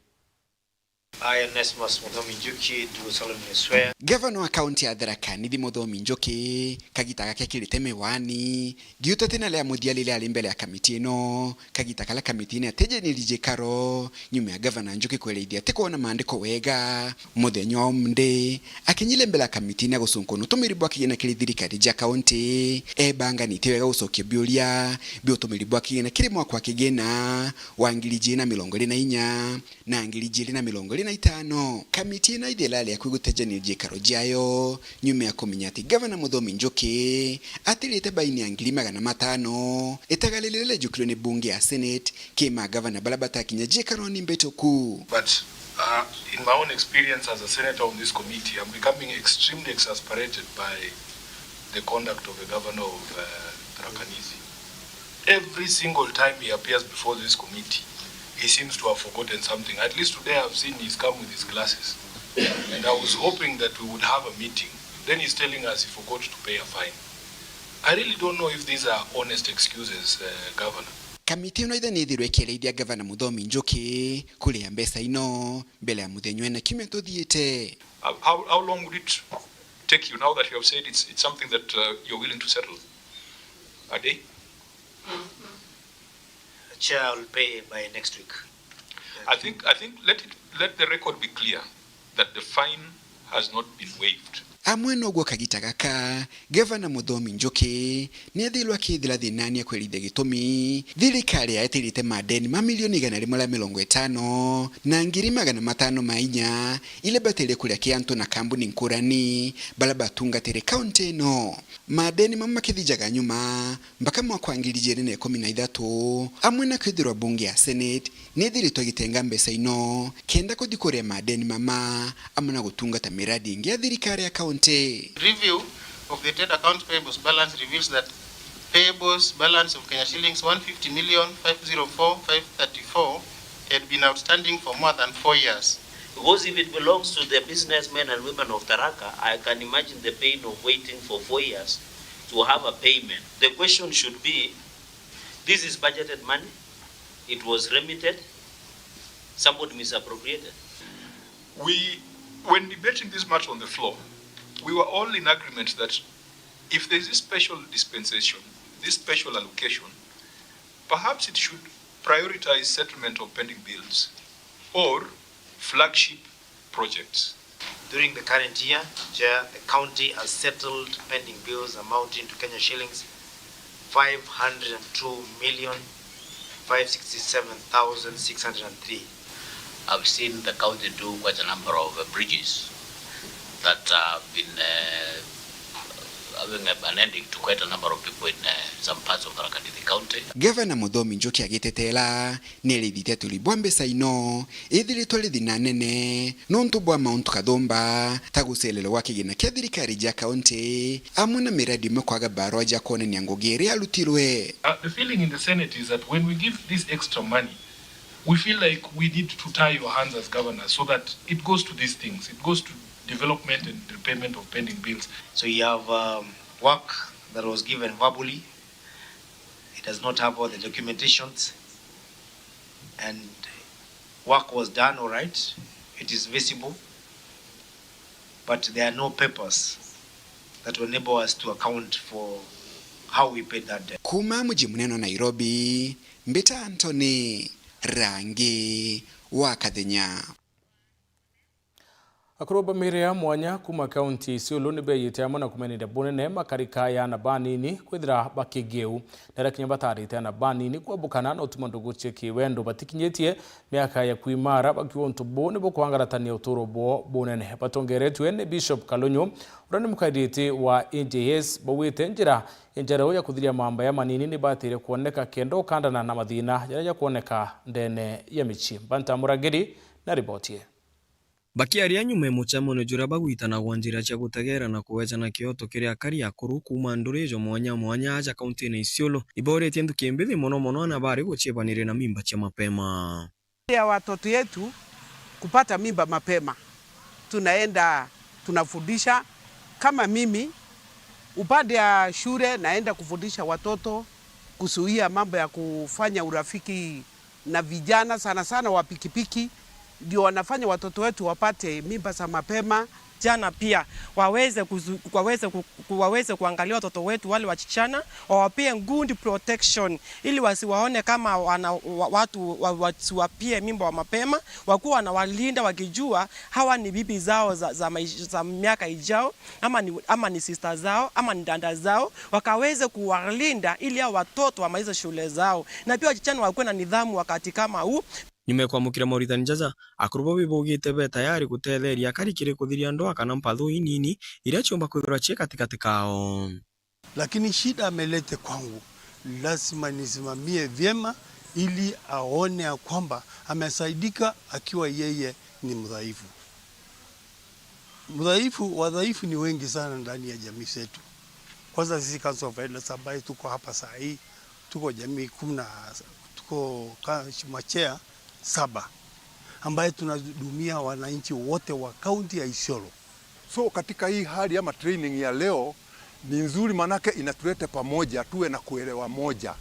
I, Onesmus Muthomi Njuki, do solemnly swear. Gavana wa kaunti ya Tharaka Nithi Muthomi Njuki, kagita gake kirite miwani, giuta tina ria muthia riria ari mbere ya kamiti ino, kagita karia kamiti ino yatejanirie jikaro, nyuma ya gavana Njuki kwerithia ati kwona maandiko wega, muthenya wa umunthi, akinyire mbere ya kamiti ino ya gucunkuna utumiri bwa kigina kiri thirikari ja kaunti, ebanganitie wega gucokia biuria bia utumiri bwa kigina kiri mwaka wa kigina wa ngiri ijiri na mirongo iri na inya na ngiri ijiri na mirongo iri na itano. Kamiti ino ithira ria kwi gutejania jikaro jiayo, nyuma ya kumenya ati Gavana Muthomi Njuki atirite baini ya ngiri magana matano, itagaririre rijukirwe ni mbunge ya Senate, ki magavana baria batakinya jikaroni mbituku. But, uh, in my own experience as a senator on this committee, I'm becoming extremely exasperated by the conduct of the governor of, uh, Tharaka Nithi. Every single time he appears before this committee, he seems to have forgotten something. At least today I've seen he's come with his glasses. And I was hoping that we would have a meeting. Then he's telling us he forgot to pay a fine. I really don't know if these are honest excuses, uh, Governor. Kamiti ino ithe nithirwe ikirithia Gavana Muthomi Njuki kuria mbeca ino mbere ya muthenya wena kiumia tuthiite. How, how, how long would it take you now that you have said it's, it's something that, uh, you're willing to settle? A day? Chair, I'll pay by next week. I think, I think let it, let the record be clear that the fine has not been waived. Amwe noguo kagita gaka, Gavana Muthomi Njuki niethirwe akithira thinani akwerithia gitumi thirikari yaetirite madeni ma milioni igana rimwe ria mirongo itano na ngiri magana matano ma inya iria batiri kuria ki antu na kambuni nkurani baria batungatire kaunti ino. Madeni mama makithijaga nyuma mpaka mwaka wa ngiri ijiri na ikumi na ithatu, amwe na kwithirwa bunge ya Senate nithiritwe igitenga mbeca ino kenda kuthi kuria madeni mama amwe na gutungata miradi ingi ya thirikari ya kaunti. Review of the trade accounts payables balance reveals that payables balance of Kenya shillings one fifty million five zero four five thirty-four had been outstanding for more than four years. Because if it belongs to the businessmen and women of Tharaka, I can imagine the pain of waiting for four years to have a payment. The question should be, this is budgeted money, it was remitted, somebody misappropriated. We, when debating this matter on the floor, we were all in agreement that If there is this special dispensation, this special allocation, perhaps it should prioritize settlement of pending bills or flagship projects. During the current year, Chair, the county has settled pending bills amounting to Kenya shillings five hundred and two million, five sixty-seven thousand six hundred and three. I've seen the county do quite a number of, uh, bridges that have been, uh, having a, an ending to quite a number of people in, uh, some parts of Tharaka Nithi County. Gavana Muthomi Njuki agitetela ni arithite turi bwa mbeca ino ithiritwe rithina nene nontu bwa mauntu kathumba ta gucererwa gwa kigina kia thirikari ja kaunti amwe na miradi imwe kwaga barua ja kwonania ngugi iria arutirwe. Uh, the feeling in the Senate is that when we give this extra money, we feel like we need to tie your hands as governors so that it goes to these things. It goes to development and repayment of pending bills. So you have, um, work that was given verbally. It does not have all the documentations. And work was done, all right. It is visible. But there are no papers that will enable us to account for how we paid that debt. Kuuma muji munene wa Nairobi, mbita Anthony Rangi wa Kathenya. Akuru ba miria mwanya kuuma kaunti ya Isiolo ni beeyite amwe na kumeneria bunene makarika ya ana banini kwithira bakigeu. Nera kinya batarite ana banini kwambukana na utuma ndugu cia kiwendo batikinyitie miaka ya kwimara, bakiuga untu buu ni bukwangaratania uturo bwoo bunene. Batongeretue ni Bishop Kalunyu, uria ni mukairiti wa A J S, baugite njira ya njarau ya kuthiria mambaya manini ni batire kwoneka kenda ukandana na mathina jaria jakwoneka ndene ya micii. Banta Murangiri na riboti ii. Bakiaria nyuma ya mucemano juria bagwitanagwa njira cia gutegera na kuwejana kioto kiri akari akuru kuuma nduri jo mwanya mwanya aja kauntine Isiolo, ibauritie nthuki mbithi mono mono ana bari guciebaniria na mimba cia mapema. Ya watoto yetu kupata mimba mapema, tunaenda tunafundisha. Kama mimi, upande ya shule, naenda kufundisha watoto kuzuia mambo ya kufanya urafiki na vijana, sana sana wa pikipiki, ndio wanafanya watoto wetu wapate mimba za mapema. Jana pia waweze kuzu-, waweze ku-, ku-, waweze kuangalia watoto wetu wale wasichana, wawapee good protection ili wasiwaone kama wana, wa-, watu wa-, wasiwapie mimba wa mapema, wakuwa wanawalinda wakijua hawa ni bibi zao za, za maish-, za miaka ijao, ama ni, ama ni sister zao, ama ni dada zao, wakaweze kuwalinda ili hao watoto wamalize shule zao, na pia wasichana wakuwe na nidhamu wakati kama huu. Nyuma ya kwamukira moritani jaja, akuru bau ibaugite be tayari gutetheria akari kiri kuthiria ndoa kana mpathu inini iria ciumba kwithirwa cii katikati kao. Lakini shida amelete kwangu, lazima nisimamie vyema ili aone ya kwamba amesaidika akiwa yeye ni mdhaifu. Mdhaifu, wadhaifu ni wengi sana ndani ya jamii zetu. Kwanza sisi Council of Elders ambaye tuko hapa saa hii, tuko jamii kumi na, tuko ka-, machea saba, ambaye tunahudumia wananchi wote wa kaunti ya Isiolo. So katika hii hali ama training ya leo ni nzuri, manake inatulete pamoja, tuwe na kuelewa moja.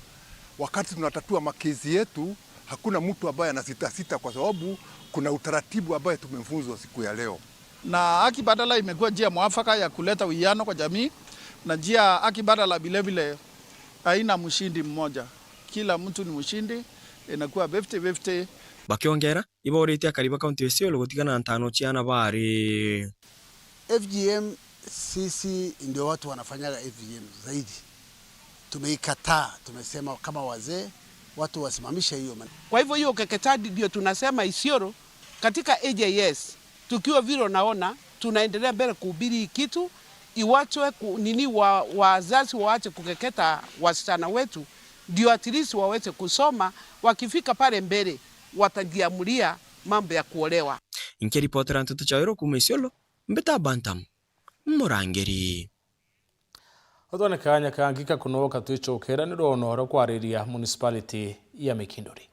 Wakati tunatatua makesi yetu, hakuna mtu ambaye anasitasita kwa sababu kuna utaratibu ambaye tumefunzwa siku ya leo. Na haki badala imekuwa njia mwafaka ya kuleta uwiano kwa jamii, na njia haki badala vile vile haina mshindi mmoja. Kila mtu ni mshindi, inakuwa fifty fifty. Bakiongera, ibauritie akari ba kaunti ya Isiolo gutigana na ntano cia ana bari. F G M, sisi ndio watu wanafanyaga F G M zaidi. Tumeikataa, tumesema kama wazee, watu wasimamishe hiyo maneno. Kwa hivyo hiyo ukeketaji ndio tunasema Isiolo katika A J S, tukiwa vile unaona, tunaendelea mbele kuhubiri hii kitu, iwachwe ku-, nini wa-, wazazi waache kukeketa wasichana wetu, ndio at least waweze kusoma, wakifika pale mbele, watajiamulia mambo ya kuolewa. Nkiripotera nteto cia Weru kuuma Isiolo, mbita Bantam Murangiri. Utwone kaanya kangi ka kunoka twicokera ni rwono rwa kwariria municipality ya Mikinduri.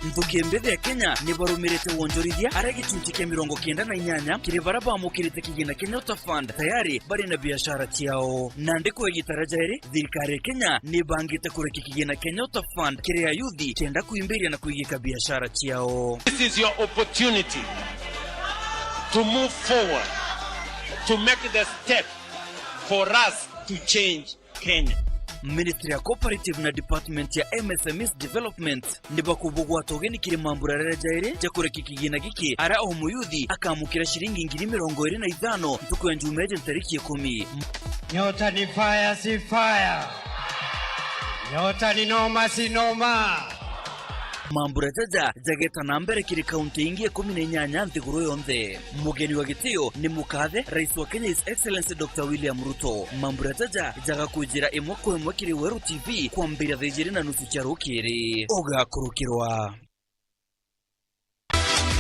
Nthuki mbithi ya Kenya ni barumirite wonjorithia aria gicunci kia mirongo kenda na inyanya kiri baria bamukirite kigina kia Nyota Fund tayari bari na biashara ciao. Nandi kwa igita ria jairi, thirikari ya Kenya ni ibangite kurekia kigina kia Nyota Fund kiri ayuthi kenda kwimbiria na kwigika biashara ciao. This is your opportunity to move forward, to make the step for us to change Kenya. Ministry ya Cooperative na Department ya M S M Es Development ni bakubugwata ugeni kiri mambura jaria jairi ja kurekia kigina giki, aria o muyuthi akamukira ciringi ngiri mirongo iri na ithano ntuku ya Njumaa iji ntariki ikumi. Nyota ni fire, si fire. Nyota ni noma, si noma. Mambura jaja jageta na mbere kiri kaunti ingi ikumi na inyanya nthiguru yonthe. Mugeni wa gitio ni mukathe Rais wa Kenya, His Excellency Doctor William Ruto. Mambura jaja jagakujira imwe kwa imwe kiri Weru T V kwambiria thaa ijiri na nusu cia rukiri. Ugakurukirwa.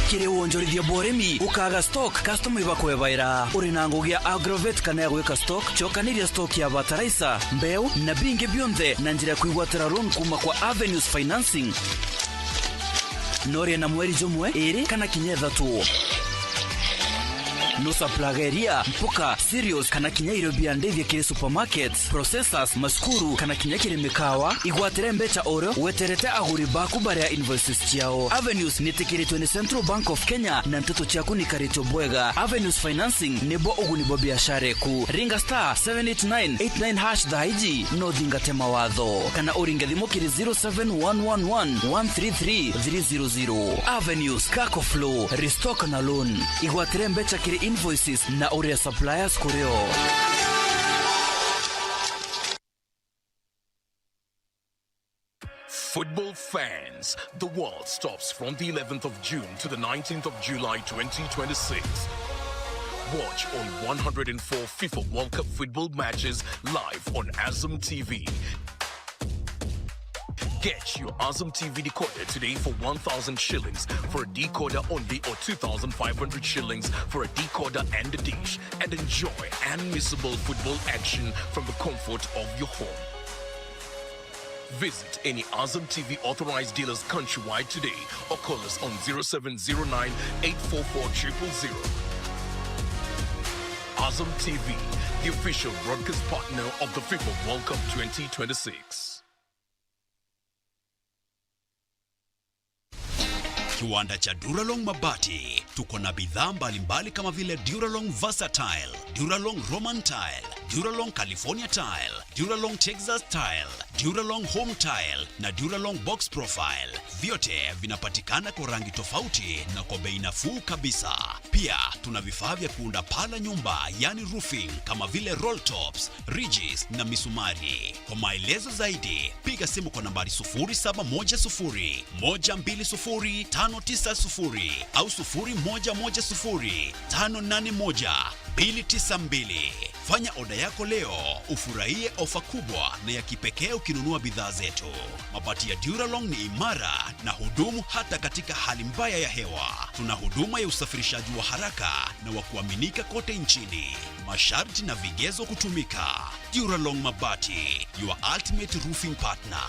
Kiri wonjorithia bwa urimi, ukaga stock, customer ibakwebaira. Uri na ngugi ya agrovet kana ya gwika stock, cokaniria stock ya fertilizer, mbeu, na bingi bionthe na njira ya kwigwatira loan kuma kwa Avenues Financing. No urie na mweri jumwe, iri, kana kinya ithatu. No supply iria, mpuka, cereals, kana kinya irio bia ndithia kiri supermarkets, processors, macukuru, kana kinya kiri mikawa. Igwatire mbeca o rio weterete aguri baku baria invoices ciao. Avenues ni itikiritwe ni Central Bank of Kenya na nteto ciaku ni ikaritwe bwega. Avenues Financing nibo uguni bwa biashara eku. Ringa star seven eight nine eight nine hash thaa iji na uthingate mawatho. Kana uringe thimu kiri zero seven one one one one three three three zero zero. Avenues, kako flow, restock na loan. Igwatire mbeca kiri invoices na urie suppliers kuri o. Football fans, the world stops from the eleventh of June to the nineteenth of July twenty twenty-six. Watch all one hundred and four FIFA World Cup football matches live on Azam T V. Get your Azam T V decoder today for one thousand shillings for a decoder only, or two thousand five hundred shillings for a decoder and a dish, and enjoy unmissable football action from the comfort of your home. Visit any Azam T V authorized dealers countrywide today or call us on zero seven zero nine eight four four triple zero. Azam T V, the official broadcast partner of the FIFA World Cup twenty twenty-six. Kiwanda cha Duralong Mabati. Tuko na bidhaa mbalimbali kama vile Duralong Versatile, Duralong Roman Tile, Duralong California Tile, Duralong Texas Tile, Duralong Home Tile na Duralong Box Profile. Vyote vinapatikana kwa rangi tofauti na kwa bei nafuu kabisa. Pia tuna vifaa vya kuunda paa la nyumba, yani roofing, kama vile roll tops, ridges na misumari. Kwa maelezo zaidi, piga simu kwa nambari sufuri saba moja sufuri, moja mbili sufuri, tano tisa sufuri au sufuri moja moja sufuri, tano nane moja, mbili tisa mbili. Fanya oda yako leo, ufurahie ofa kubwa na ya kipekee ukinunua bidhaa zetu. Mabati ya Duralong ni imara na hudumu hata katika hali mbaya ya hewa. Tuna huduma ya usafirishaji wa haraka na wa kuaminika kote nchini. Masharti na vigezo kutumika. Duralong Mabati, your ultimate roofing partner.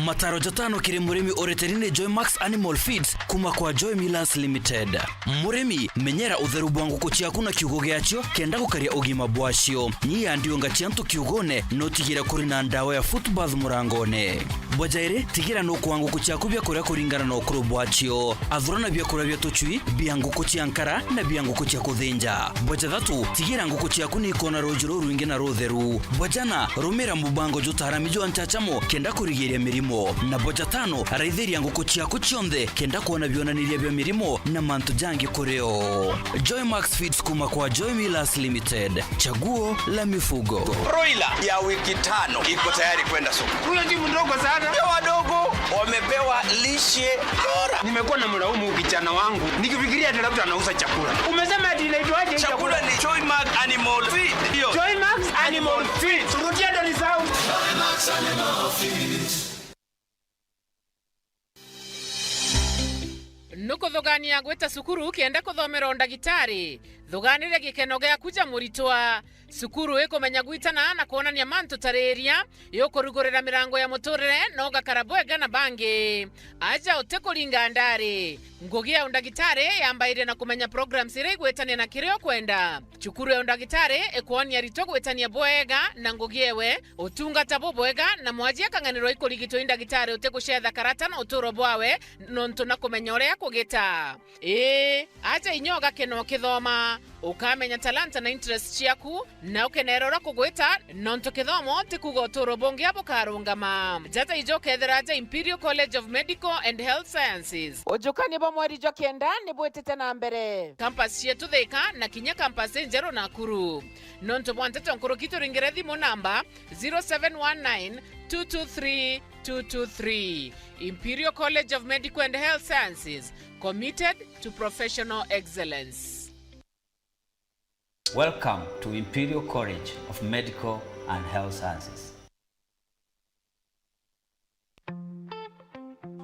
Mataro jatano kiri murimi ureteri ni Joymax Animal Feeds kuma kwa Joy Millers Limited. Murimi, menyera utheru bwa nguku ciaku na kiugo giacio kenda gukaria ugima bwacio. Nyia ndiunga cia ntu kiugone, na utigire kuri na ndawa ya foot bath murangone. Bwa jairi, tigira nukwaa nguku ciaku biakuria kuringana na ukuru bwacio. Athura na biakuria bia tucui, bia nguku cia nkara na bia nguku cia kuthinja. Bwa jathatu, tigira nguku ciaku niikwona ruuji rurwingi na rutheru. Bwa jana, rumira mubango jutaarami jwa nchachamo kenda kurigiria mirimo. Na bwa jatano, raithiria nguku ciaku cionthe kenda kwona bionaniria bia mirimo na mantu jangi kuri o. Joymax Feeds kuma kwa Joy Millers Limited. Chaguo la mifugo. Broiler ya wiki tano iko tayari kwenda soko. Huyo si mdogo sana. Ndio wadogo wamepewa lishe bora. Nimekuwa na mlaumu kijana wangu nikifikiria ati labda anauza chakula. Umesema ati inaitwaje hii chakula? Chakula ni Joymark Animal Feed. Ndio. Joymax Animal Feed. Rudia ndo nisahau. Nukuthugania gwita cukuru kenda kuthomera undagitari? Thuganire gikeno giaku ja muritwa. Cukuru ikumenya gwitana na kwonania mantu ta riria, yukurugurira mirango ya muturire na ugakara bwega na bangi. Aja utikuringa ndari. Ngugi ya undagitari yambairie na kumenya programs iria igwitania na kiria ukwenda. Cukuru ya undagitari ikwonia aritwa gwitania bwega na ngugi ewe, utungata bubwega, na mwaji akang'anirwa ikurigitwa i ndagitari utigucetha karata na uturo bwawe nontu na kumenya uria kugita. Ii, aja inya ugakena ukithoma, ukamenya talanta na interest ciaku, na ukenera uria kugwita, nontu kithomo ti kuuga uturo bungi bukarungama. Jata ijo ukethira aja Imperial College of Medical and Health Sciences. Ujukani bwa mweri jwa kenda ni bwitite na mbere. Campus cietu Thika na kinya campus injeru Nakuru. Nontu bwa nteto nkuruki turingire thimu namba zero seven one nine two two three two two three. Imperial College of Medical and Health Sciences, committed to professional excellence. Welcome to Imperial College of Medical and Health Sciences.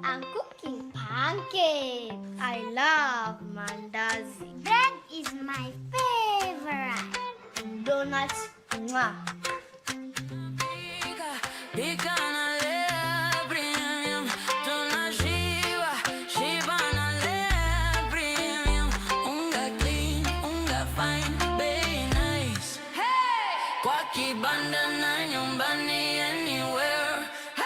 I'm cooking pancakes. I love mandazi. Bread is my favorite. Donuts, mwah. Pika na Lea Premium, tunashiba, shiba na Lea Premium. Unga clean, unga fine, bei nice. Hey! Kwa kibanda na nyumbani, anywhere. Hey!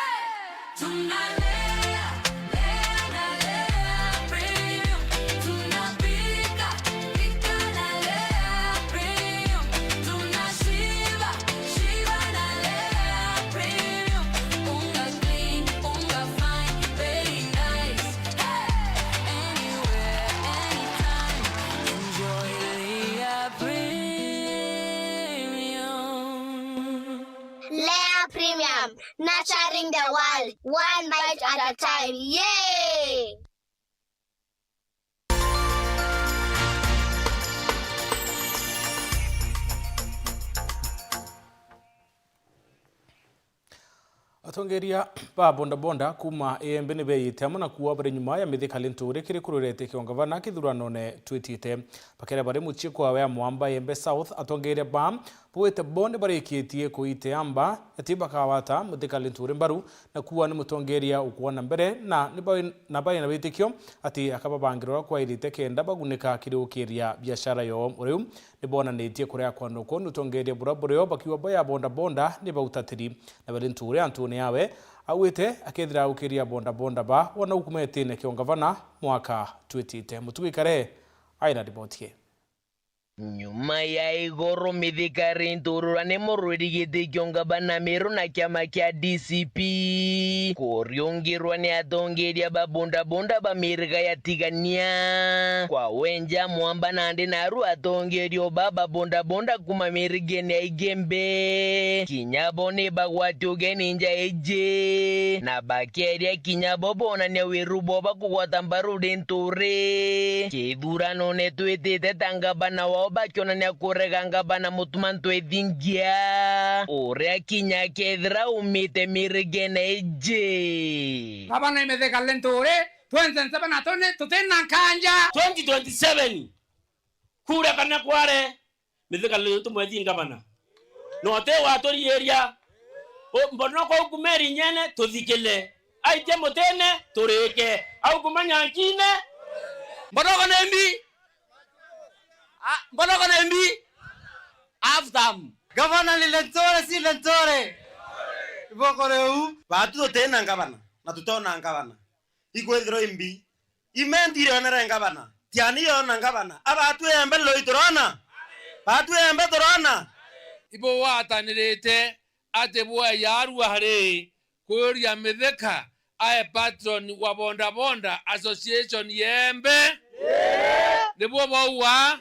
Tunalea, lea na Lea Premium. Tunapika, pika na Lea Premium. Tunashiba, shiba na Lea Premium. Unga clean, unga fine, very nice. Hey! Anywhere, anytime, enjoy Lea Premium. Lea Premium, nurturing the world, one bite at a time. Yay! Atongeria ba bodaboda kuuma Iembe ni beeyite amwe na kuuga bari nyuma ya Mithika Linturi kiri kurwirete kio ngavana kithuranone twitite. Bakeera bari mucii kwawe ya Mwamba Iembe South, atongeria baa bwite bo ni barikitie kuite amba ati bakawata Mithika Linturi mbaru na kuuga ni mutongeria ukwona mbere na ni bari, na bari na witikio ati akababangira uria kwairite kenda bagunika kiri ukiria biashara yoo. Riu ni bonanitie kuria kwano kwao ni utongeria buria burio bakiuga bo ya bodaboda ni bautatiri. Na bari Linturi antune yawe augite akethira aukiria bodaboda ba wona ukumetine kio ngavana mwaka twitite. Mutugi Kare aina riboti ii. Nyuma ya igoro Mithika Linturi ni murwiri giti kio ngavana Meru na kiama kia D C P kuriungirwa ni atongeria ba bodaboda ba miriga ya tigania. Kwa wenja Mwamba nandi naru atongeria ba ba bodaboda kuma mirigene ya Igembe. Kinya bo ni bagwati ugeni nja iji. Na bakeria kinya bo bonania wiru bwao bakugwata mbaru Linturi. Kithuranone twitite ta ngavana wao bakionania kurega ngavana Mutuma Ntwethingia. Uria kinya akethira aumite mirigene iji. Ngavana i Mithika Linturi, twenty twenty-seven na tuni tutina nkanja. Twenty twenty-seven, kura kana kware, Mithika Linturi tumwethi ngavana. Na uti waturiiria. U-, Mbonoko au kuma Irinyene, tuthikile. Aitia mutine, turike. Au kuma Nyankine. Mbonoko ni mbi. Ah, Mbonoko ni mbi. After. Ngavana ni Linturi, si Linturi. Iboko riu. Batu tutina ngavana, na tutona ngavana. Ikwithirwa imbi. Imenti irionere ngavana. Tiani yona ngavana. Abatu Iembe loi turona. Batu Iembe turona. Ibugwatanirite ati bwaya arua ri kuuria Mithika ae patron wa Boda Boda Association Iembe? Nibuo bauga?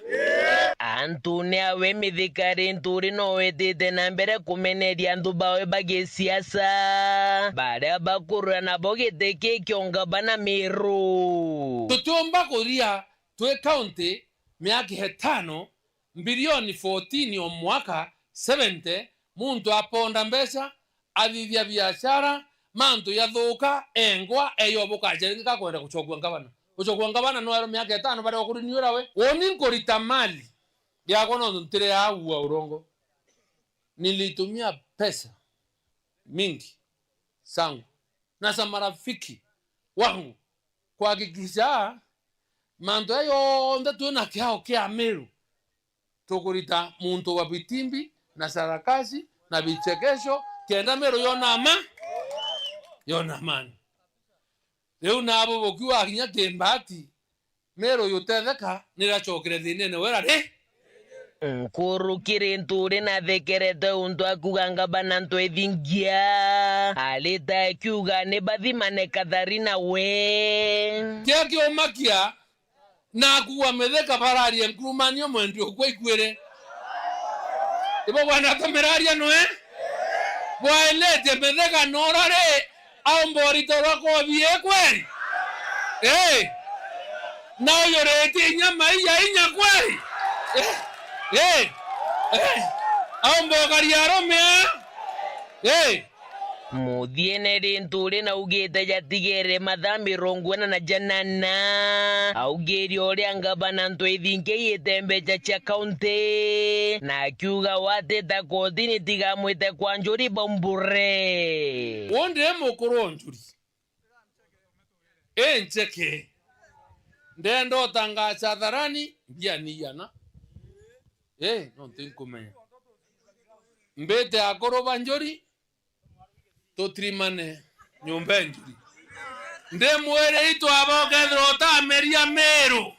Antune awe Mithika Linturi no witite na mbere kumeneria antu bawe ba gisiasa baria bakurura nabo giti ki kio ngavana Meru. Tutiumba kuria twi county miaka itano, mbirioni fourteen o mwaka, seventy, muntu aponda mbeca, athithia biashara, mantu yathuka, engwa, eyo bukaja ringi kakwenda gucokua ngavana. Gucokua ngavana no ero miaka itano baria ukurinyuira we. Uni nkurita mali. yakwa nontu ntiri ya ua urongo. Nilitumia pesa mingi zangu na za marafiki wangu kuhakikisha mantu aya yonthe twina kiao kia Meru tukurita muntu wa vitimbi na sarakasi na vichekesho, kenda Meru yona ama-, yona amani. Riu nabo bukiuga kinya kimbati, Meru yutetheka, niracokire thiinene wera ri? Nkuruki ri nturi nathekerete untu akuuga ngavana Ntwethingia arita akiuga ni bathimane Katharina we. Kia kiumakia, na akuuga Mithika bararia nkurumanio mwendi ukwa ikwire. Ibo bwana atamiraria nwe? Bwaeletie Mithika nora ri? Aumba urito rwa kobie kweli? Eh. Na uyurite inya mai ya inya kweli? Eh. Eh. Eh. Aumba ukaria arume a? Eh. Muthiene ri nturi naugite jatigere mathaa mirongo ina na janana. Augire uria ngavana Ntwethingia iite mbecha cia kaunti, na akiuga watita kotini tigamwite kwa njuri baumbure. Wonde mukuru o njuri. Incheke. Ndenda utangacha atharani, mbia ni iana. Eh, no ntinkumenya. Mbite akuru ba njuri, tutirimane nyomba ya njuri. Ndimwire itu aba ukethirwa utameria Meru,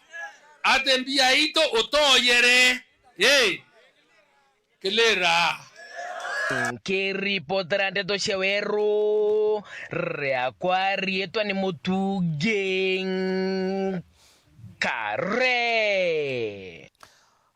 ati mbia itu utoyere. Ii. Kilira. Nkiripotera ndeto cia weru, riakwa riitwa ni Mutungi Nkare.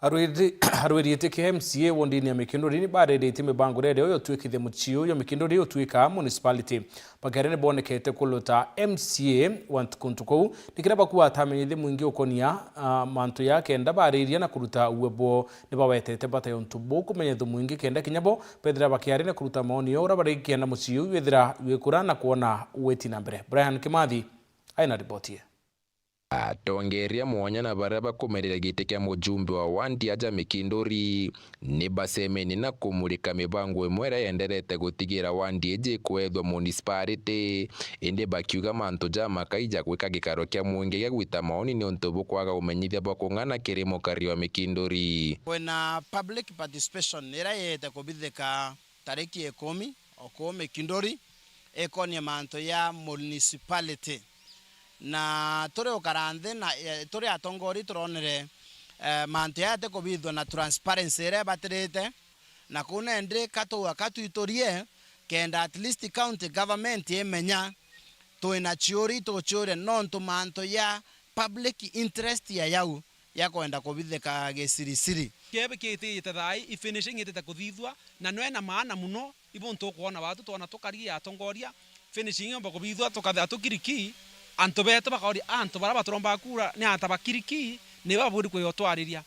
Arwiri-, arwiri iti kia M C A wondini ya Mikinduri ni bariritie mibango iria iri yo yotwikithia mucii uyu Mikinduri utwika municipality. Bakiaria ni bonekete kuluta M C A wa ntu-, kuntu kuu, ni kiria bakuuga atamenyithie mwingi ukonia, ah, mantu ya kenda bariria na kuruta uwe bwo. Ni bawetete bata ya untu buu kumenyithia mwingi kenda kinya bo bethira bakiaria na kuruta maoni ya uria barikienda mucii uyu withira wikura na kwona witi na mbere. Brian Kimathi aina riboti ye. Atongeria mwanya na baria bakumerera giti kia mujumbe wa wandi aja Mikinduri ni bacemenie na kumurika mibango imwe iria yenderete gutigira wandi iji ikwethwa municipality, indi bakiuga mantu ja makai ja gwika gikaro kia mwingi gia gwita maoni niuntu bukwaga umenyithia bwa kung'ana kiri mukari wa Mikinduri. Kwina public participation iria yete kubithika tariki ikumi o kuu Mikinduri, ikonie mantu ya municipality. Na turi ukara nthi na, eh, turi atongori turonere, eh, mantu jaya jatikubithwa na transparency iria ibatirite, na kuu nendi ka tugwa ka twiturie, kenda at least county government imenya twina ciuri ituguciuria, nontu mantu ja public interest ya jau ya kwenda kubithika gisirisiri. Kiebe kiitite thaai, i finishing itite kuthithua, na no ina maana mono, i buntu ukwona baatu twona tukari atongoria, finishing yomba kubithua, tukathiga tukiriki, antu beetu bakauria, antu baria baturombaga kuura ni ata bakiriki, ni baburi kwiyotwariria.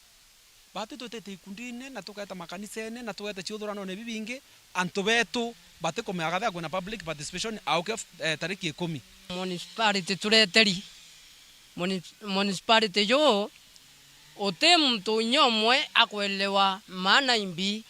Baatu twitite ikundine, na tugeeta makanisene, na tugeeta ciuthuranone bibingi, antu beetu batikumenya kathia kwina public participation auke, eh, tariki ikumi. Municipality tureteri. Muni-, municipality juu, uti muntu inya umwe akwelewa maana imbi.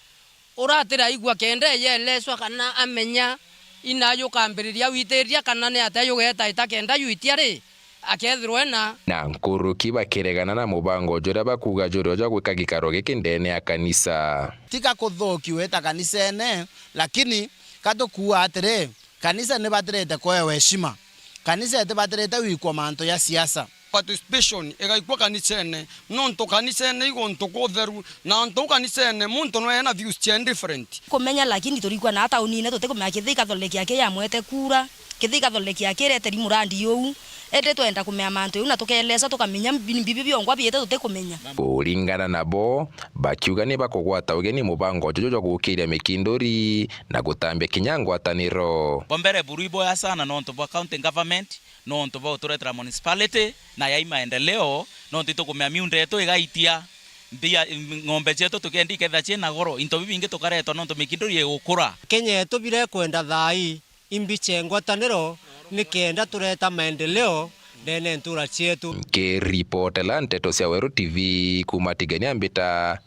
Uratiraigua kenda eyeeleswa kana amenya ina yukambiriria witiria kana ni atia yugetaita kenda yuitia ri, akethirwa ena. Na nkuruki bakiregana na mubango juria bakuuga juri o jwa gwika gikaro giki ndene ya kanisa. Tiga kuthuki wita kanisene, lakini ka tukuuga atiri, kanisa ni batirite kwewa heshima. Kanisa itibatirite gwikwa mantu ja siasa. Participation igaikua kanisene, nontu kanisene i guntu kutheru, na antu au kanisene muntu no ena views cia different. Kumenya, lakini turikua na taunine tutikumenya kithi Catholic aki yamwete kura, kithi Catholic aki ireteri murandi uu. Indi twenda kumenya mantu jau na tukeeleswa tukamenya mbi-, mbibi biongwa biite tutikumenya. Kuringana nabo, bakiuga ni bakugwata ugeni mubango juju jwa gukiria Mikinduri na gutambia kinya ngwataniro. Bwa mbere, buru iboya sana nontu bwa county government, nontu bwa uturetera municipality na yai maendeleo, nontu itukumea miunda yetu igaitia mbia, ng'ombe cietu tukendi ikethira ciina goro, into bibingi tukaretwa nontu Mikinduri igukura. Kenya yetu bira ikwenda thaai, imbi cia ngwataniro nikenda tureta maendeleo ndene ntura cietu. Nkiripotela Nteto cia Weru T V kuuma Tigania, mbita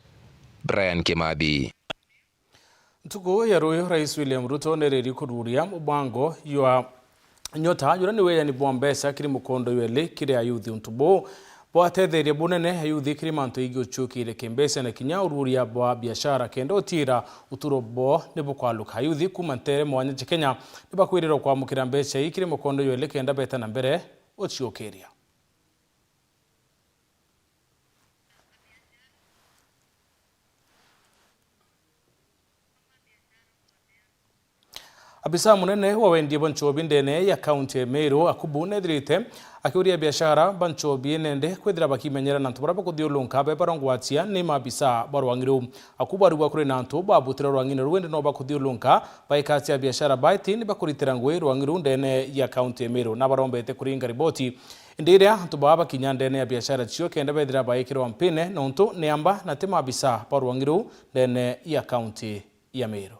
Brian Kimathi. Ntuku ya ruyu, Rais William Ruto nereri kururia mubango jwa Nyota, juria ni weyani bwa mbeca kiri mukondo jweli kiri ayuthi. Untu buu bwatetheria bunene ayuthi kiri mantu jegii uciukiria kimbeca na kinya ururia bwa biashara, kenda utiira uturo bwao ni bukwaluka. Ayuthi kuuma nteere mwanya cia Kenya ni bakwirirwa kwamukira mbeca ii kiri mukondo jweli kenda beeta na mbere uciukiria. Abisa munene wa wendie bwa nchobi ndene ya kaunti ya Meru, Akubu, nethirite akiuria biashara ba nchobi nende kwithira bakimenyera na antu baria bakuthiurunka be barongwatia ni maabisa ba rwang'i ruu. Akubu arigwa kuri na antu babutire rwang'ine ruu, indi no bakuthiurunka baikatia biashara baiti ni bakuritira ngui rwang'i ruu ndene ya kaunti ya Meru, na barombete kuringa riboti. Indi iria antu baa bakinya ndene ya biashara cio kenda bethira baikirwa mpine, nontu ni amba na ti maabisa ba rwang'i ruu ndene ya kaunti ya Meru.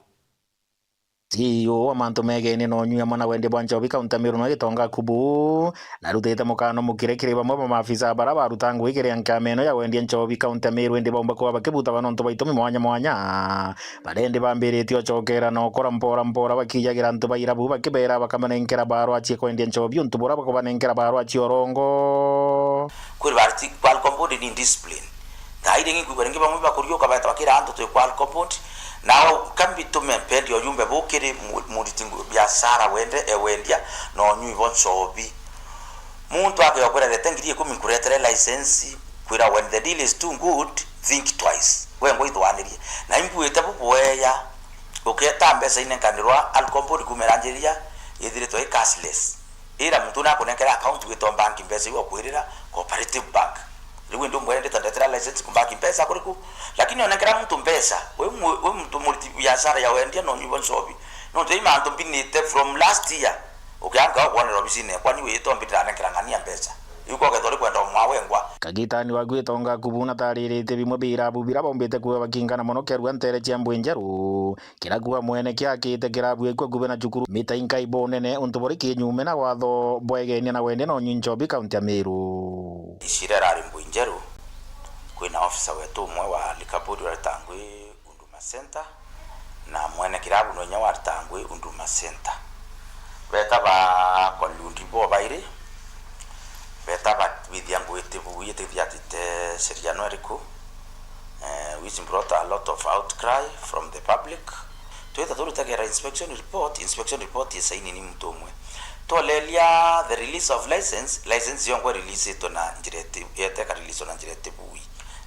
C E O wa mantu megenie na unyui amwe na wendia bwa nchobi kaunti ya Meru na Gitonga Akubu, narutite mukano mukire kiri bamwe ba maafisa bara baruta ngui kiri nkama ino ya wendia nchobi kaunti ya Meru, indi baumba kuba bakibutagwa nontu bwa itumi mwanya mwanya. Baria indi bambiritie ucokera na ukora mpora mpora bakijagira antu ba irabu bakibera bakamanenkera barua cia kwendia nchobi untu buria bakubanenkera barua cia urongo. Kwiri bariti kwa alcohol board ni discipline. Thaa iri ngikwigua ringi bamwe bakuriuka baeta bakira antu twi kwa alcohol board. Nao kambi tume mpendi ujumbe bukiri mu-, muriti ngu-, biashara wende, e wendia na unyui bo nchobi. Muntu akeokwira rete ngiri ikumi nkuretere license, kwira when the deal is too good, think twice. We ngwithwanirie. Na imbuite bubweya, uketa mbeca inenkanirwa alcohol board kumera njiria, ithiritwe i cashless. Ira muntu nakunenkera account witwa bank mbeca iu okwirira Cooperative Bank. Riu indi umwire ndita ndetera license ku bank mbeca kuriku, lakini onenkera muntu mbeca, we mu-, we muntu muriti biashara ya wendia na unyui bo nchobi. Nontu i mantu mbinite from last year. Ukianga ukwonera obisine ekwa ni wiyite ombi ndiranenkera ng'ania mbeca. Iu kwogethwa uri kwenda umwa wengwa. Kagitani wa Gitonga Akubu natariritie bimwe bia irabu bira bombite kuba bakingana mono kerua ntere cia Mbwinjeru. Kirabu amwene kiakite kirabu ekua kuba na cukuru mita inkai bunene untu buri kinyume na watho bwegenia na wendia na unyui nchobi kaunti ya Meru. Icira irari Mbwinjeru, kwina officer wetu umwe wa liquor board urarita ngui Huduma Center, na mwene kirabu no inya warita ngui Huduma Center. Beta ba collude bo bairi, beta ba bithia ngui tibu itithiatite sheria no iriku, eh, which brought a lot of outcry from the public. Twita turutegera inspection report, inspection report isaini ni muntu umwe. Twoleria the release of license, license yongwa releaseitwe na njira iti-, yeteka release na njira itibui.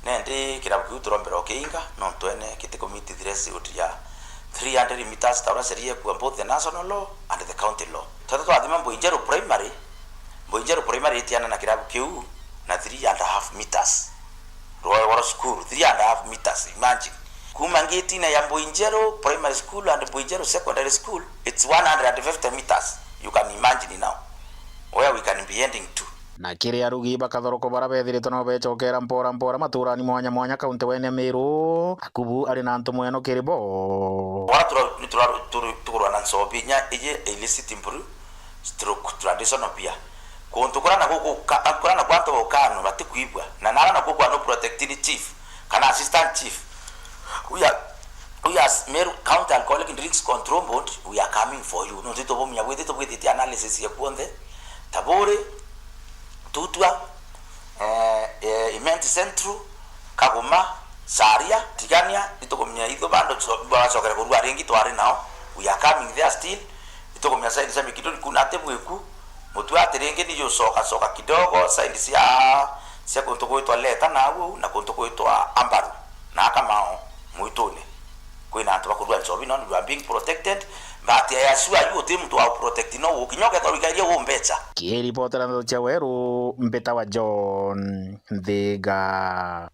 Nendi kirabu kiu turombera ukiinga, nontu ene gitikumiti threshold ya three hundred meters, ta uria sheria ikua both the national law and the county law. Tweta twathima Mbwinjeru Primary, Mbwinjeru Primary itiana na kirabu kiu na three and a half meters. Rworo School, three and a half meters, imagine. Kuma ngitine ya Mbwinjeru Primary School and Mbwinjeru Secondary School, it's one hundred and fifty meters. You can imagine now where we can be heading to. Na kiri arugi bakathoroko bara bethiritwe no becokera mpora mpora maturani mwanya mwanya kaunti wene Meru, Akubu ari na antu mweno kiri bo. Bara tura-, ni tura-, turu-, tugurwa na nchobi inya iji illicit brew stroke traditional beer. Kuntu kuria na guku ka-, kuria na kwantu ukanu batikwigua. Na nara na guku anu protecting chief kana assistant chief. We are, we as Meru County Alcoholic Drinks Control Board, we are coming for you. No tito bumia bwithite bwithite analysis ya kuonthe. Taburi, Tutwa, eh, eh, Imenti Central, Kaguma, Saria, Tigania, itukumenya itho bando cho-, bagacokera kurua ringi twari nao. We are coming there still. Itukumenya side cia Mikinduri kuna ati bwiku. Mutwe ati ringi ni jucoka coka kidogo side cia, cia kuntu gwitwa Leta na au na kuntu gwitwa Ambaru na Kamao mwitune. Kwina antu bakurua nchobi, no, you are being protected, but I assure you, uti muntu wa protect, no ukinya ukethwa wikairie u mbeca. Kiripotera ndeto cia Weru, mbitawa John Nthiga.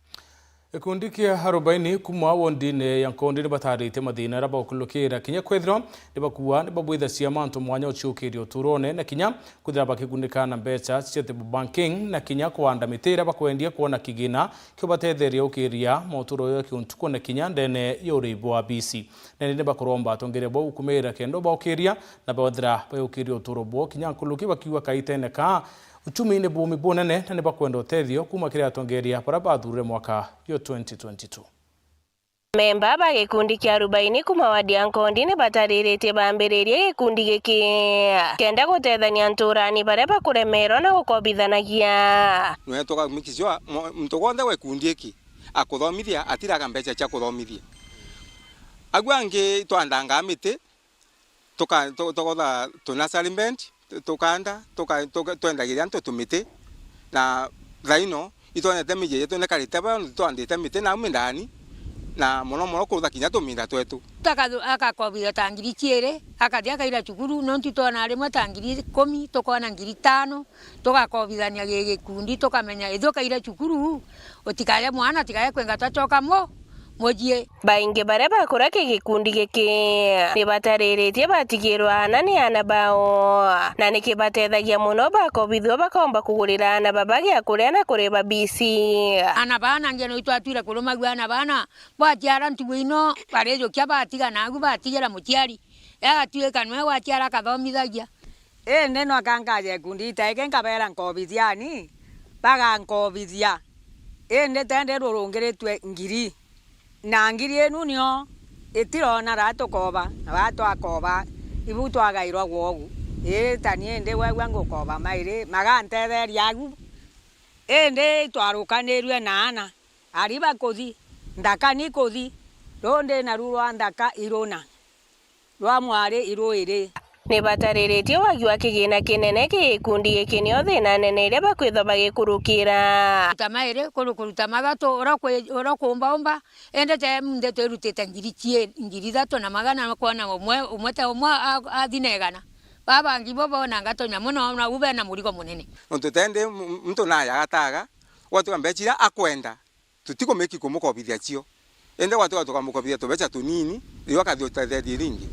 Gikundi kia Arobaini kuma wondine ya Nkondi nibatarite mathina aria bagukurukira kinya kwithirwa nibakua nibabwithacia mantu mwanya uciukiria uturone na kinya kwithira bakigunika na mbeca cia table banking na kinya kuanda miti iria bakwendia kwona kigina kiubatetheria ukiria moturo ya kiuntuku na kinya ndene ya urii bwa bisi. Nene ni bakuromba atongeria bau gukumirira kenda baukiria na bethira bayukiria uturo bwao kinya nkuruki bakiuga kaitene kaa uchumi ni bumi bunene na ni bakwenda utethio kuma kiri atongeria baria bathurire mwaka yo twenty twenty-two. Memba ba gikundi kia Arubaini kuma wadi ya Nkondi ni batariritie bambiririe gikundi giki kenda gutethania nturani baria bakuremerwa na gukobithanagia. Nwe tuka make sure mo-, muntu wonthe wa gikundi giki akuthomithia atiraga mbeca cia kuthomithia. Agu angi twandangaa miti, tuka-, tu-, tukotha tu nursery bed, tu-, tukanda, tuka-, tuka-, twendagiria antu tumiti, na thaino itwonete miji yetu nikarite baa, nontu twandite miti nau mindani, na mono mono kurutha kinya tuminda twetu. Akathu-, akakobithia ta ngiri ciiri, akathi akaira cukuru, nontu twona rimwe ta ngiri ikumi, tukona ngiri itano, tugakobithania gi-, gikundi, tukamenya ithu kaira cukuru, utikaye mwana, tikaye kwenga twacoka mu-, mucii. Baingi baria bakuria ki gikundi giki ni batariritie batigirwa aana ni aana bao, na niki batethagia mono bakobithua bakomba kugurira aana baba gia kuria na kuriba bisi. Aana baa nangi no itwatwire kurumagua aana bana, bwaciara ntugu ino, barijukia batiga nagu batigira muciari, agatuika nwe waciara akathomithagia. Indi no akankaja gikundi ita iki nkabeera nkobithiani, bagankobithia. Indi tende rurungiritue ngiri. Na ngiri inu nio itirona raa tukoba, na raa twakoba, ibu twagairwa gwogu. Ii, ta ni indi gwegua ngukoba mairi, magantetheria agu. Indi twarukanirue na aana, ari bakuthi, nthaka ni kuthi, rundi naru rwa nthaka iruna. Rwa mwari iruiri. Ni batariritie wagi wa kigina kinene ki gikundi giki nio thina nene iria bakwithwa bagikurukira. Kuruta mairi, kuru-, kuruta mathatu, uria kwi-, uria kuumbaumba, indi te munthe twirutite ngiri cie-, ngiri ithatu na magana, kwona umwe, umwe te umwe a-, athi na igana. Baa bangi bo bonanga tunyamu, no, nau bena murigo munene. Nontu tendi mu-, muntu naja agataga, gwatuika mbeca iria akwenda, tutikumake kumukobithia cio. Indi gwatuika tukamukobithia tubeca tunini, riu akathi utetherie ringi.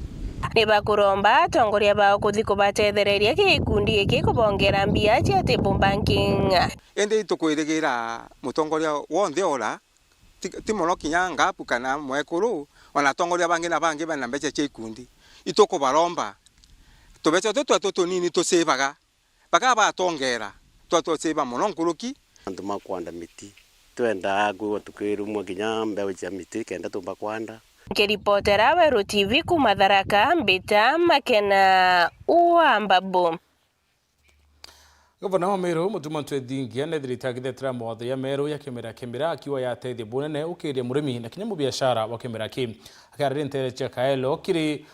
Ni bakuromba atongoria bao kuthi kubatethereria gikundi giki kubongera mbia cia table banking. Indi itukwirigira mutongoria wonthe ora, ti, ti mono kinya ngapu kana mwekuru, ona atongoria bangi na bangi bena mbeca cia ikundi. Itukubaromba tubeca tutu twetu tunini tusibaga. Bakaba batongera, twatwasiba mono nkuruki. Antu ma kwanda miti, twendaa kwigua tukirumwa kinya mbeu cia miti kenda tumba kwanda. Nkiripotera Weru T V kuma Tharaka, mbita Makena wa Mbabu. Gavana wa Meru, Mutuma Ntwethingia, nethirite agithetera mawatho ya Meru ya kimera kimera, akiuga yateithia bunene ukiria murimi na kinya mubiashara wa kimera ki. Akiariria ntere cia Kaelo kiri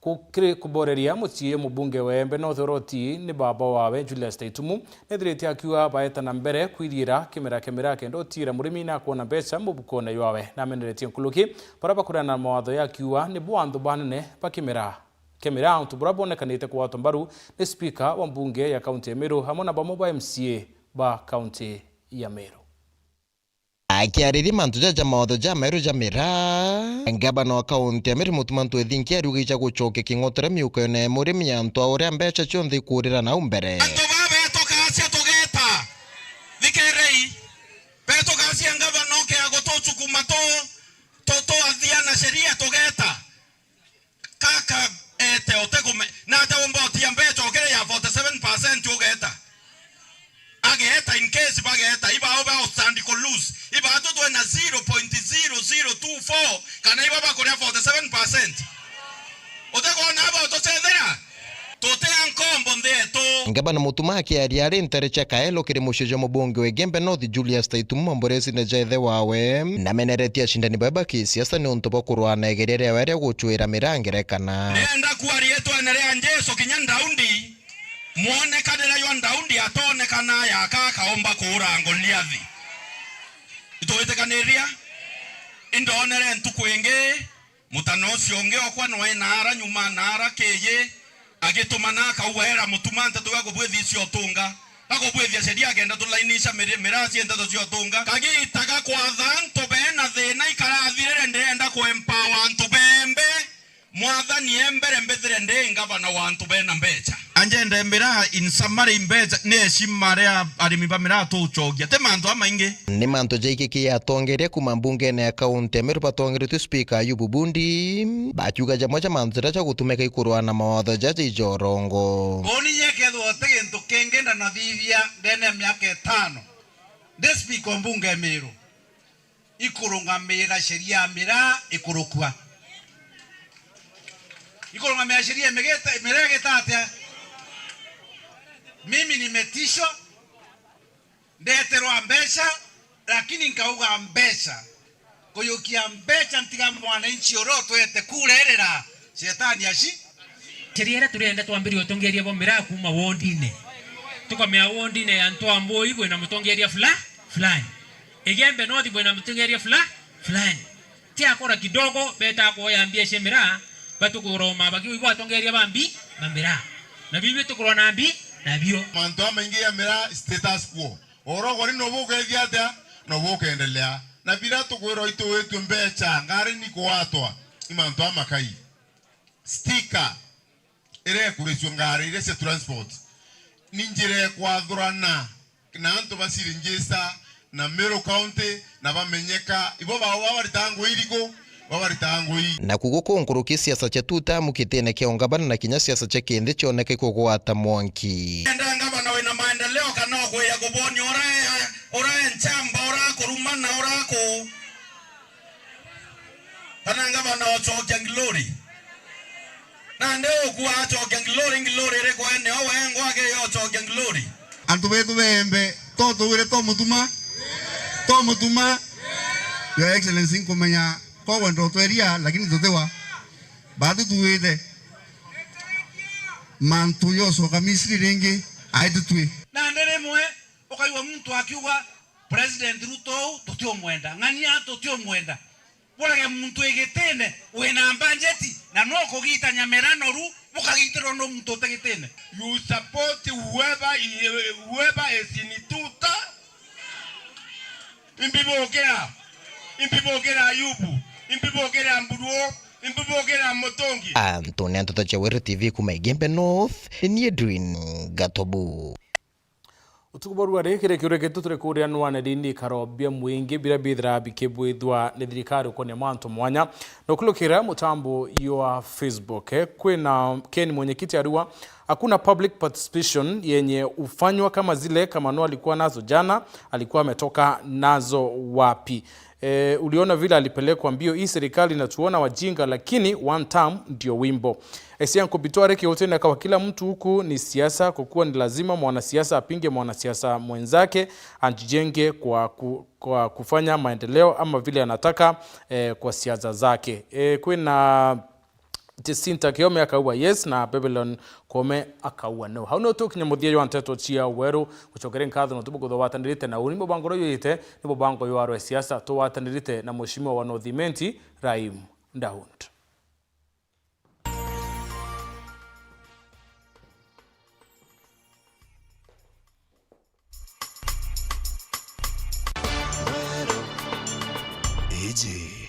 Ku-, kiri kuboreria mucii mubunge wa Embe North Oroti ni baba wawe Julius Taitumu, nethirite akiuga baeta na mbere kwiriira kimera kimera kenda utiira murimi na kwona mbeca mubukone ywawe. Nameneretie nkuruki baria bakurana na mawatho ya akiuga nibo anthu banene ba kimera kimera, antu buria bonekanite kugwatwa mbaru ni spika wa mbunge ya kaunti ya Meru amwe na bamwe ba M C A ba kaunti ya Meru. Akiariria mantu jaja mawatho ja Meru ja miraa, ngavana wa kaunti ya Meru Mutuma Ntwethingia ariuga ija gucokia king'otore miukone ya murimi antu a uria mbeca cionthe ikurira nau mbere. Antu baa betukacia tugeta, thikerei, betukacia ngavana ukea gutucukuma tu, tu, twathia na sheria tugeta. Kaka ete utekume-, na ate umba utia mbeca ukiri ya forty seven percent ugeta. Ageta in case bageta, ibao ba stand ku lose. Ibatu twena zero point zero zero two four, kana iba bakuria forty seven percent. Utekwona aba utucethera? Tutia nkombo nthi yetu. Ngavana Mutuma akiaria ari ntere cia Kaelo kiri mucii jwa mubunge wa Igembe North Julius Taitumu mamboresine ja ithe wawe, nameneretie acindani bae ba kisiasa niuntu bwa kurwaa na igeria riawe ria gucwira miraa ngerekana. Ndienda kuaria ritwene ria Jesu kinya Daudi, mwonekanire jwa Daudi atoonekana yaka akaumba kuura Goliathi. Itwitikaniria? Indoonere ntuku ingi, mutana ucio ungi okwa nwe naara nyuma naara kiiji, agitumana akauga, era Mutuma nteto ga kubwithia icio utunga, ga kubwithia sheria akenda tulainisha miri-, miraa cia nteto cia utunga. Kagiita ga kwatha antu beena thiina ikarathirire, ndienda kuempower antu beembe. Mwathani e mbere mbithire ndi ngavana wa antu beena mbeca. Anjende miraa in summary mbeca ni heshima ria arimi ba miraa tucokia. Ti mantu amaingi. Ni mantu jaiki ki atongeria kuma mbungene ya kaunti ya Meru batongeretwe spika Ayubu Bundi, bakiuga jamwe ja mantu jaria jagutumika ikurwa na mawatho jaja ijorongo. Uni nyekethwa uti gintu kingi ndanathithia ndene ya miaka itano ndi spika o mbunge ya Meru. Ikurungamira sheria ya miraa ikurukua. Ikurungamira sheria ya migeta-, miraa igeta atia? Mimi nimetishwa, ndeterwa mbeca, lakini nkauga mbeca. Kuyukia mbeca ntiga mwananchi uria utwete kurerera shetani aci. Sheria iria turenda twambirie utongeria bwa miraa kuuma wondine. Tukamea wondine ya Ntwambui bwina mutongeria fula-, fulani. Igembe North bwina mutongeria fula-, fulani. Ti akora kidogo, beta kuoya mbia cia miraa, batukugura umaba kiu ibo atongeria ba mbi-, ba miraa. Na bibi tukurwa na mbi-, nabio. Mantu amaingi ya miraa status quo. Oro gori no bukethia atia? No bukendelea. Na biria tukwirwa ituwitue mbeca, ngari ni kuatwa. I mantu amakai. Sticker iria ikuricua ngari iria cia transport, ni njira ya kwathurana na antu baciregister na Meru County na bamenyeka. Ibo bao babaritaga ngui iriku? Babaritaga ngui. Naku guku nkuruki siasa cia two term kitine kia ungabana na kinya siasa cia kinthi cioneke kugwata mwanki. Enda ngavana wina maendeleo kana okwiya kubonia ura e, ura e nchamba, ura kurumana, ura ku-, kana ngavana ocokia ngilori? Nandi ukua acokia ngilori, ngilori iriku ene o wengwa akiya ocokia ngilori? Antu betu beembe, to tugwire, to mutuma, to mutuma. Your Excellency, nkumenya ko wenda utweria, lakini tutiwa. Batu tuwite. Mantu yocoka Misri ringi, ai tutwi. Nandi rimwe ukaigua muntu akiuga, President Ruto uu tutiumwenda, ng'ania tutiumwenda. Burage muntu igitine wina mbanjeti na no kugita nyamera noru, bukagitirwa no muntu utigitine. You support whoever, whoever is in two term. Imbibukira, imbibukira Ayubu, imbibukira Mburuo, imbibukira Mutungi. Anthony Antoto cia Weru T V kuma Igembe North, ni Edwin Gatobu. Utuku bwa ruari, kiri kiuria gitu turi kuria nwane ni ikaro bia mwingi biria bithira bikibwithua ni thirikari ukonia mantu mwanya. Na ukulukira mutambo jwa Facebook, eh, kwina Ken mwenyekiti arua, hakuna public participation yenye ufanywa kama zile Kamano alikuwa nazo jana, alikuwa ametoka nazo wapi? Eh, uliona vile alipelekwa mbio. Hii serikali inatuona wajinga, lakini one term ndio wimbo. Esia nkubitware kiutene kwa kila mtu huku ni siasa, kwa kuwa ni lazima mwanasiasa apinge mwanasiasa mwenzake, ajijenge kwa ku-, kwa kufanya maendeleo ama vile anataka, eh, kwa siasa zake. Eh, kwina Jacinta Kiome akauga yes, na Babylon Kome akauga no. Hau no tukinya muthia jwa nteto cia Weru. Gucokere nkatho no tubu kuthuwatanirite na uni mubango uria jwite ni mubango jwa rwe siasa tuwatanirite na Mheshimiwa wa North Imenti, Rahim Dahund. Iji